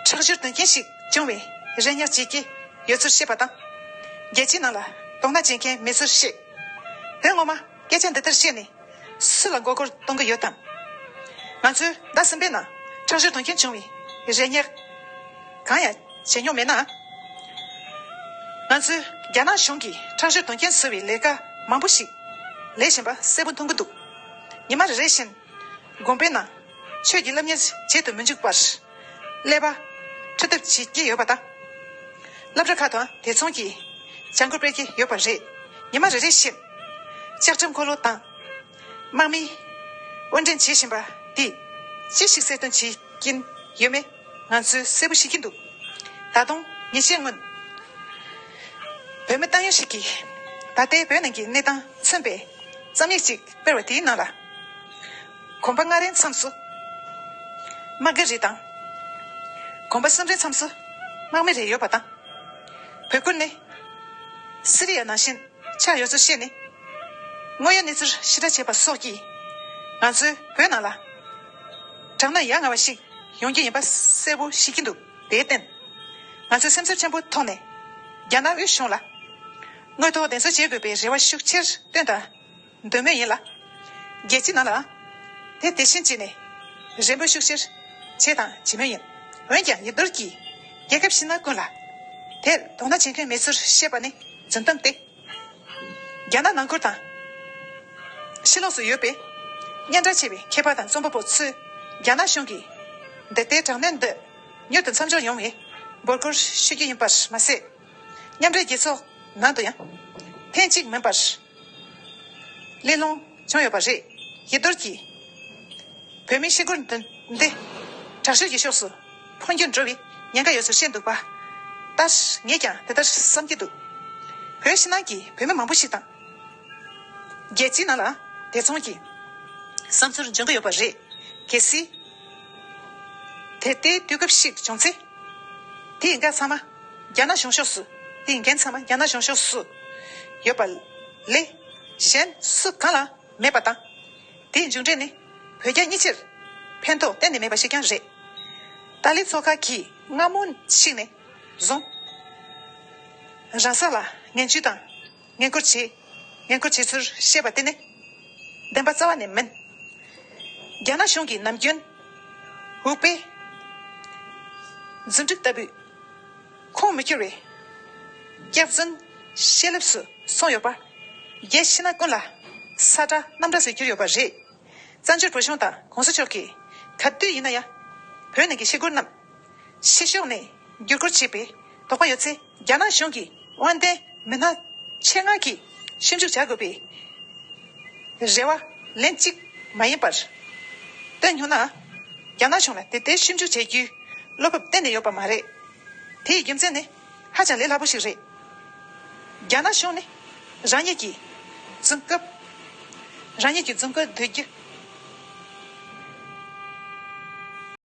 ཁྲག་སྦྱོར་དོན་རྐྱེན་ཞིག་བྱུང་བའི་རེ་བསྙེག་བྱེད་ཀྱི་ཡོད་ཚུལ་བཤད་པ་དང་། རྒྱལ་སྤྱིའི་ནང་ལ་དོ་སྣང་བྱེད་མཁན་མེད་ཚུལ་བཤད། དོན་ངོ་མ་སྐད་ཆ་འདི་ལྟར་བཤད་ནས་སུ་ལ་མགོ་སྐོར་གཏོང་གི་ཡོད་དམ། ང་ཚོས་ཟླ་གསུམ་པའི་ནང་ཁྲག་སྦྱོར་དོན་རྐྱེན་བྱུང་བའི་རེ་བསྙེག་གང་ཡང་བྱེད་མྱོང་མེད་ན། ང་ཚོས་རྒྱ་ནག་གཞུང་གིས་ཁྲག་སྦྱོར་དོན་རྐྱེན་བཟོ་བའི་ལས་ཀ་མང་པོ་ཞིག་ལས་བཞིན་པ་གསལ་པོ་མཐོང་གི་འདུག་ཉི་མ་རེ་རེ་བཞིན་དགོན་པའི་ནང་ཆོས་ཀྱི་སློབ་གཉེར་བྱེད་དུ་མི་འཇུག་པར་ཀླད་པ་འཁྲུད་ཐབས་བྱེད་ཀྱི་ཡོད་པ་དང་། སློབ་གྲྭ་ཁག་དང་དེ་མཚུངས་ཀྱི་བྱ་འགུལ་སྤེལ་གྱི་ཡོད་པ་རེད། ཉི་མ་རེ་རེ་བཞིན་ལྕགས་ཁྲབ་འཁོར་ལོ་དང་དམག་མི་དབོར་འདྲེན་བྱེད་བཞིན་པ་འདིས་ཅི་ཞིག་གསལ་སྟོན་བྱེད་ ཀྱིན་ཡོད་མེད་ང་ཚོས་གསལ་པོ་ཤེས་ཀྱིན་འདུག་ད་དུང་ཉེས་ཆད་སྔོན། བོད་མི་ཏང་ཡོན་ཞིག་གིས་ད་ལྟའི་བོད་ནང་གི་གནས་སྟངས་མཚོན་པའི་རྩོམ་ཡིག་ཅིག་སྤེལ་བ་དེའི་ནང་ལ། གོམ་པ་ལྔ་རེའི་མཚམས་སུ་དམག་སྒར་རེ་དང་། གོམ་པ་གསུམ་རེའི་མཚམས་སུ་དམག་མི་རེ་ཡོད་པ་དང་། བོད་ཁུལ་ནི་སི་རི་ཡ་ནང་བཞིན་ཆགས་ཡོད་ཚུལ་བཤད་ནས། དངོས་ཡོད་གནས་ཚུལ་ཞིབ་ཕྲ་བྱས་པ་སོགས་ཀྱིས་ང་ཚོའི་བོད་ནང་ལ་དྲག་གནོན་ཡ་ང་བ་ཞིག་ཡོང་རྒྱུ་ཡིན་པ་གསལ་པོ་ཤེས་ཀྱི་འདུག་དེར་བརྟེན། ང་ཚོས་སེམས་འཚབ་ཆེན་པོའི་ཐོག་ནས་རྒྱ་ནག་དབུས་གཞུང་ལ་དངོས་ཐོག་བདེན་འཚོལ་བྱེད་དགོས་པའི་རེ་བ་ཤུགས་ཆེར་བཏོན་དང་འདོན་མུས་ཡིན་ལ། རྒྱལ་སྤྱིའི་ནང་ལའང་དེ་དེ་བཞིན་བྱས་ནས་རེ་འབོད་ཤུགས་ཆེར་བྱས་དང་བྱེད་མུས་ཡིན། འོན་ཀྱང་ཡིད་རྟོན་གྱིས་རྒྱལ་ཁབ་ཕྱི་ནང་ཀུན་ལ་དེར་དོ་སྣང་བྱེད་མཁན་མེད་ཚུལ་བཤད་པ་ནི་རྫུན་གཏམ་སྟེ། རྒྱ་ནག་ནང་ཁུལ་དང་ཕྱི་ལོགས་སུ་ཡོད་པའི་སྙན་གྲགས་ཆེ་བའི་མཁས་པ་དང་རྩོམ་པ་པོ་ཚོས་རྒྱ་ནག་གཞུང་གིས་འདི་ལྟའི་དྲག་གནོན་འདི་མྱུར་དུ་མཚམས་འཇོག་ཡོང་བའི་འབོད་སྐུལ་ཞུ་རྒྱུ་ཡིན་པར་མ་ཟད། མཉམ་འབྲེལ་རྒྱལ་ཚོགས་ནང་དུ་ཡང་ཐེངས་གཅིག་མིན་པར་གླེང་སློང་བྱུང་ཡོད་པ་རེད། ཡིད་རྟོན་གྱིས་བོད་མིའི་ཤི་སྒོར་འདི་འདི་དྲག་ཤུགས་ཀྱི་ཕྱོགས་སུ་འཕོ་འགྱུར་འགྲོ་བའི་ཉེན་ཁ་ཡོད་ཚུལ་བཤད་འདུག་པ་ལྟར་ངས་ཀྱང་དེ་ལྟར་བསམ་གྱི་འདུག་བོད་ཕྱི་ནང་གི་བོད་མི་མང་པོ་ཞིག་དང་། རྒྱལ་སྤྱིའི་ནང་ལ་དེ་མཚུངས་ཀྱི་བསམ་ཚུལ་འབྱུང་གི་ཡོད་པ་རེད། གལ་སྲིད་དེ་ལྟའི་དུས་སྐབས་ཤིག་བྱུང་ཚེ། དེའི་འགན་ཚང་མ་རྒྱ་ནག་གཞུང་ཕྱོགས་སུ། དེའི་འགན་ཚང་མ་རྒྱ་ནག་གཞུང་ཕྱོགས་སུ་ཡོད་པ་ལས་གཞན་སུ་གང་ལ་མེད་པ་དང་། དེའི་མཇུག་འབྲས་ནི་བོད་རྒྱ་གཉིས་ཆར་ཕན་ཐོགས་གཏན་ནས་མེད་པ་ཞིག་ཀྱང་རེད། ཏཱ་ལའི་ཚོགས་ཁག་གིས་སྔ་མོ་ཞིག་ནས་བཟུང་རང་སྲོག་ལ་ངན་ཇུས་དང་། ངན་སྐུལ་བྱེད། ངན་སྐུལ་བྱེད་ཚུལ་བཤད་པ་དེ་ནི་བདེན་པ་རྩ་བ་ནས་མིན། རྒྱ་ནག་གཞུང་གིས་ནམ་རྒྱུན་འུག་པའི་རྫུ་འཕྲུལ་ལྟ་བུའི་ཁུངས་མི་འཁྱོལ་བའི་སྐྱག་རྫུན་བཤད་ལེབ་སུ་སོང་ཡོད་པ། རྒྱལ་ཕྱི་ནང་ཀུན་ལ་ས་བཀྲ་གནམ་བཀྲ་སུ་གྱུར་ཡོད་པ་རེད། བཙན་བྱོལ་བོད་གཞུང་དང་གོང་ས་མཆོག་གིས་ག་དུས་ཡིན་ན་ཡང་བོད་ནང་གི་ཤི་སྒོར་རྣམས་ཕྱི་ཕྱོགས་ནས་བསྒྱུར་བཀོད་བྱས་པའི་དོགས་པ་ཡོད་ཚེ། རྒྱ་ནག་གཞུང་གིས་དབང་ལྡན་མི་སྣ་ཆེད་མངགས་ཀྱིས་ཞིབ་འཇུག་བྱ་དགོས་པའི་རེ་བ་ལན་གཅིག་མ་ཡིན་པར་བཏོན་མྱོང་ན། རྒྱ་ནག་གཞུང་ལ་དེ་ལྟའི་ཞིབ་འཇུག་བྱེད་རྒྱུའི་བློ་སྤོབས་གཏན་ནས་ཡོད་པ་མ་རེད། དེའི་རྒྱུ་མཚན་ནི་ཧ་ཅང་ལས་སླ་པོ་ཞིག་རེད། རྒྱ་ནག་གཞུང་ནི་རང་ཉིད་ཀྱི་རྫུན་རྐུབ། རང་ཉིད་ཀྱི་རྫུན་རྐུབ་བརྡོལ་རྒྱུ།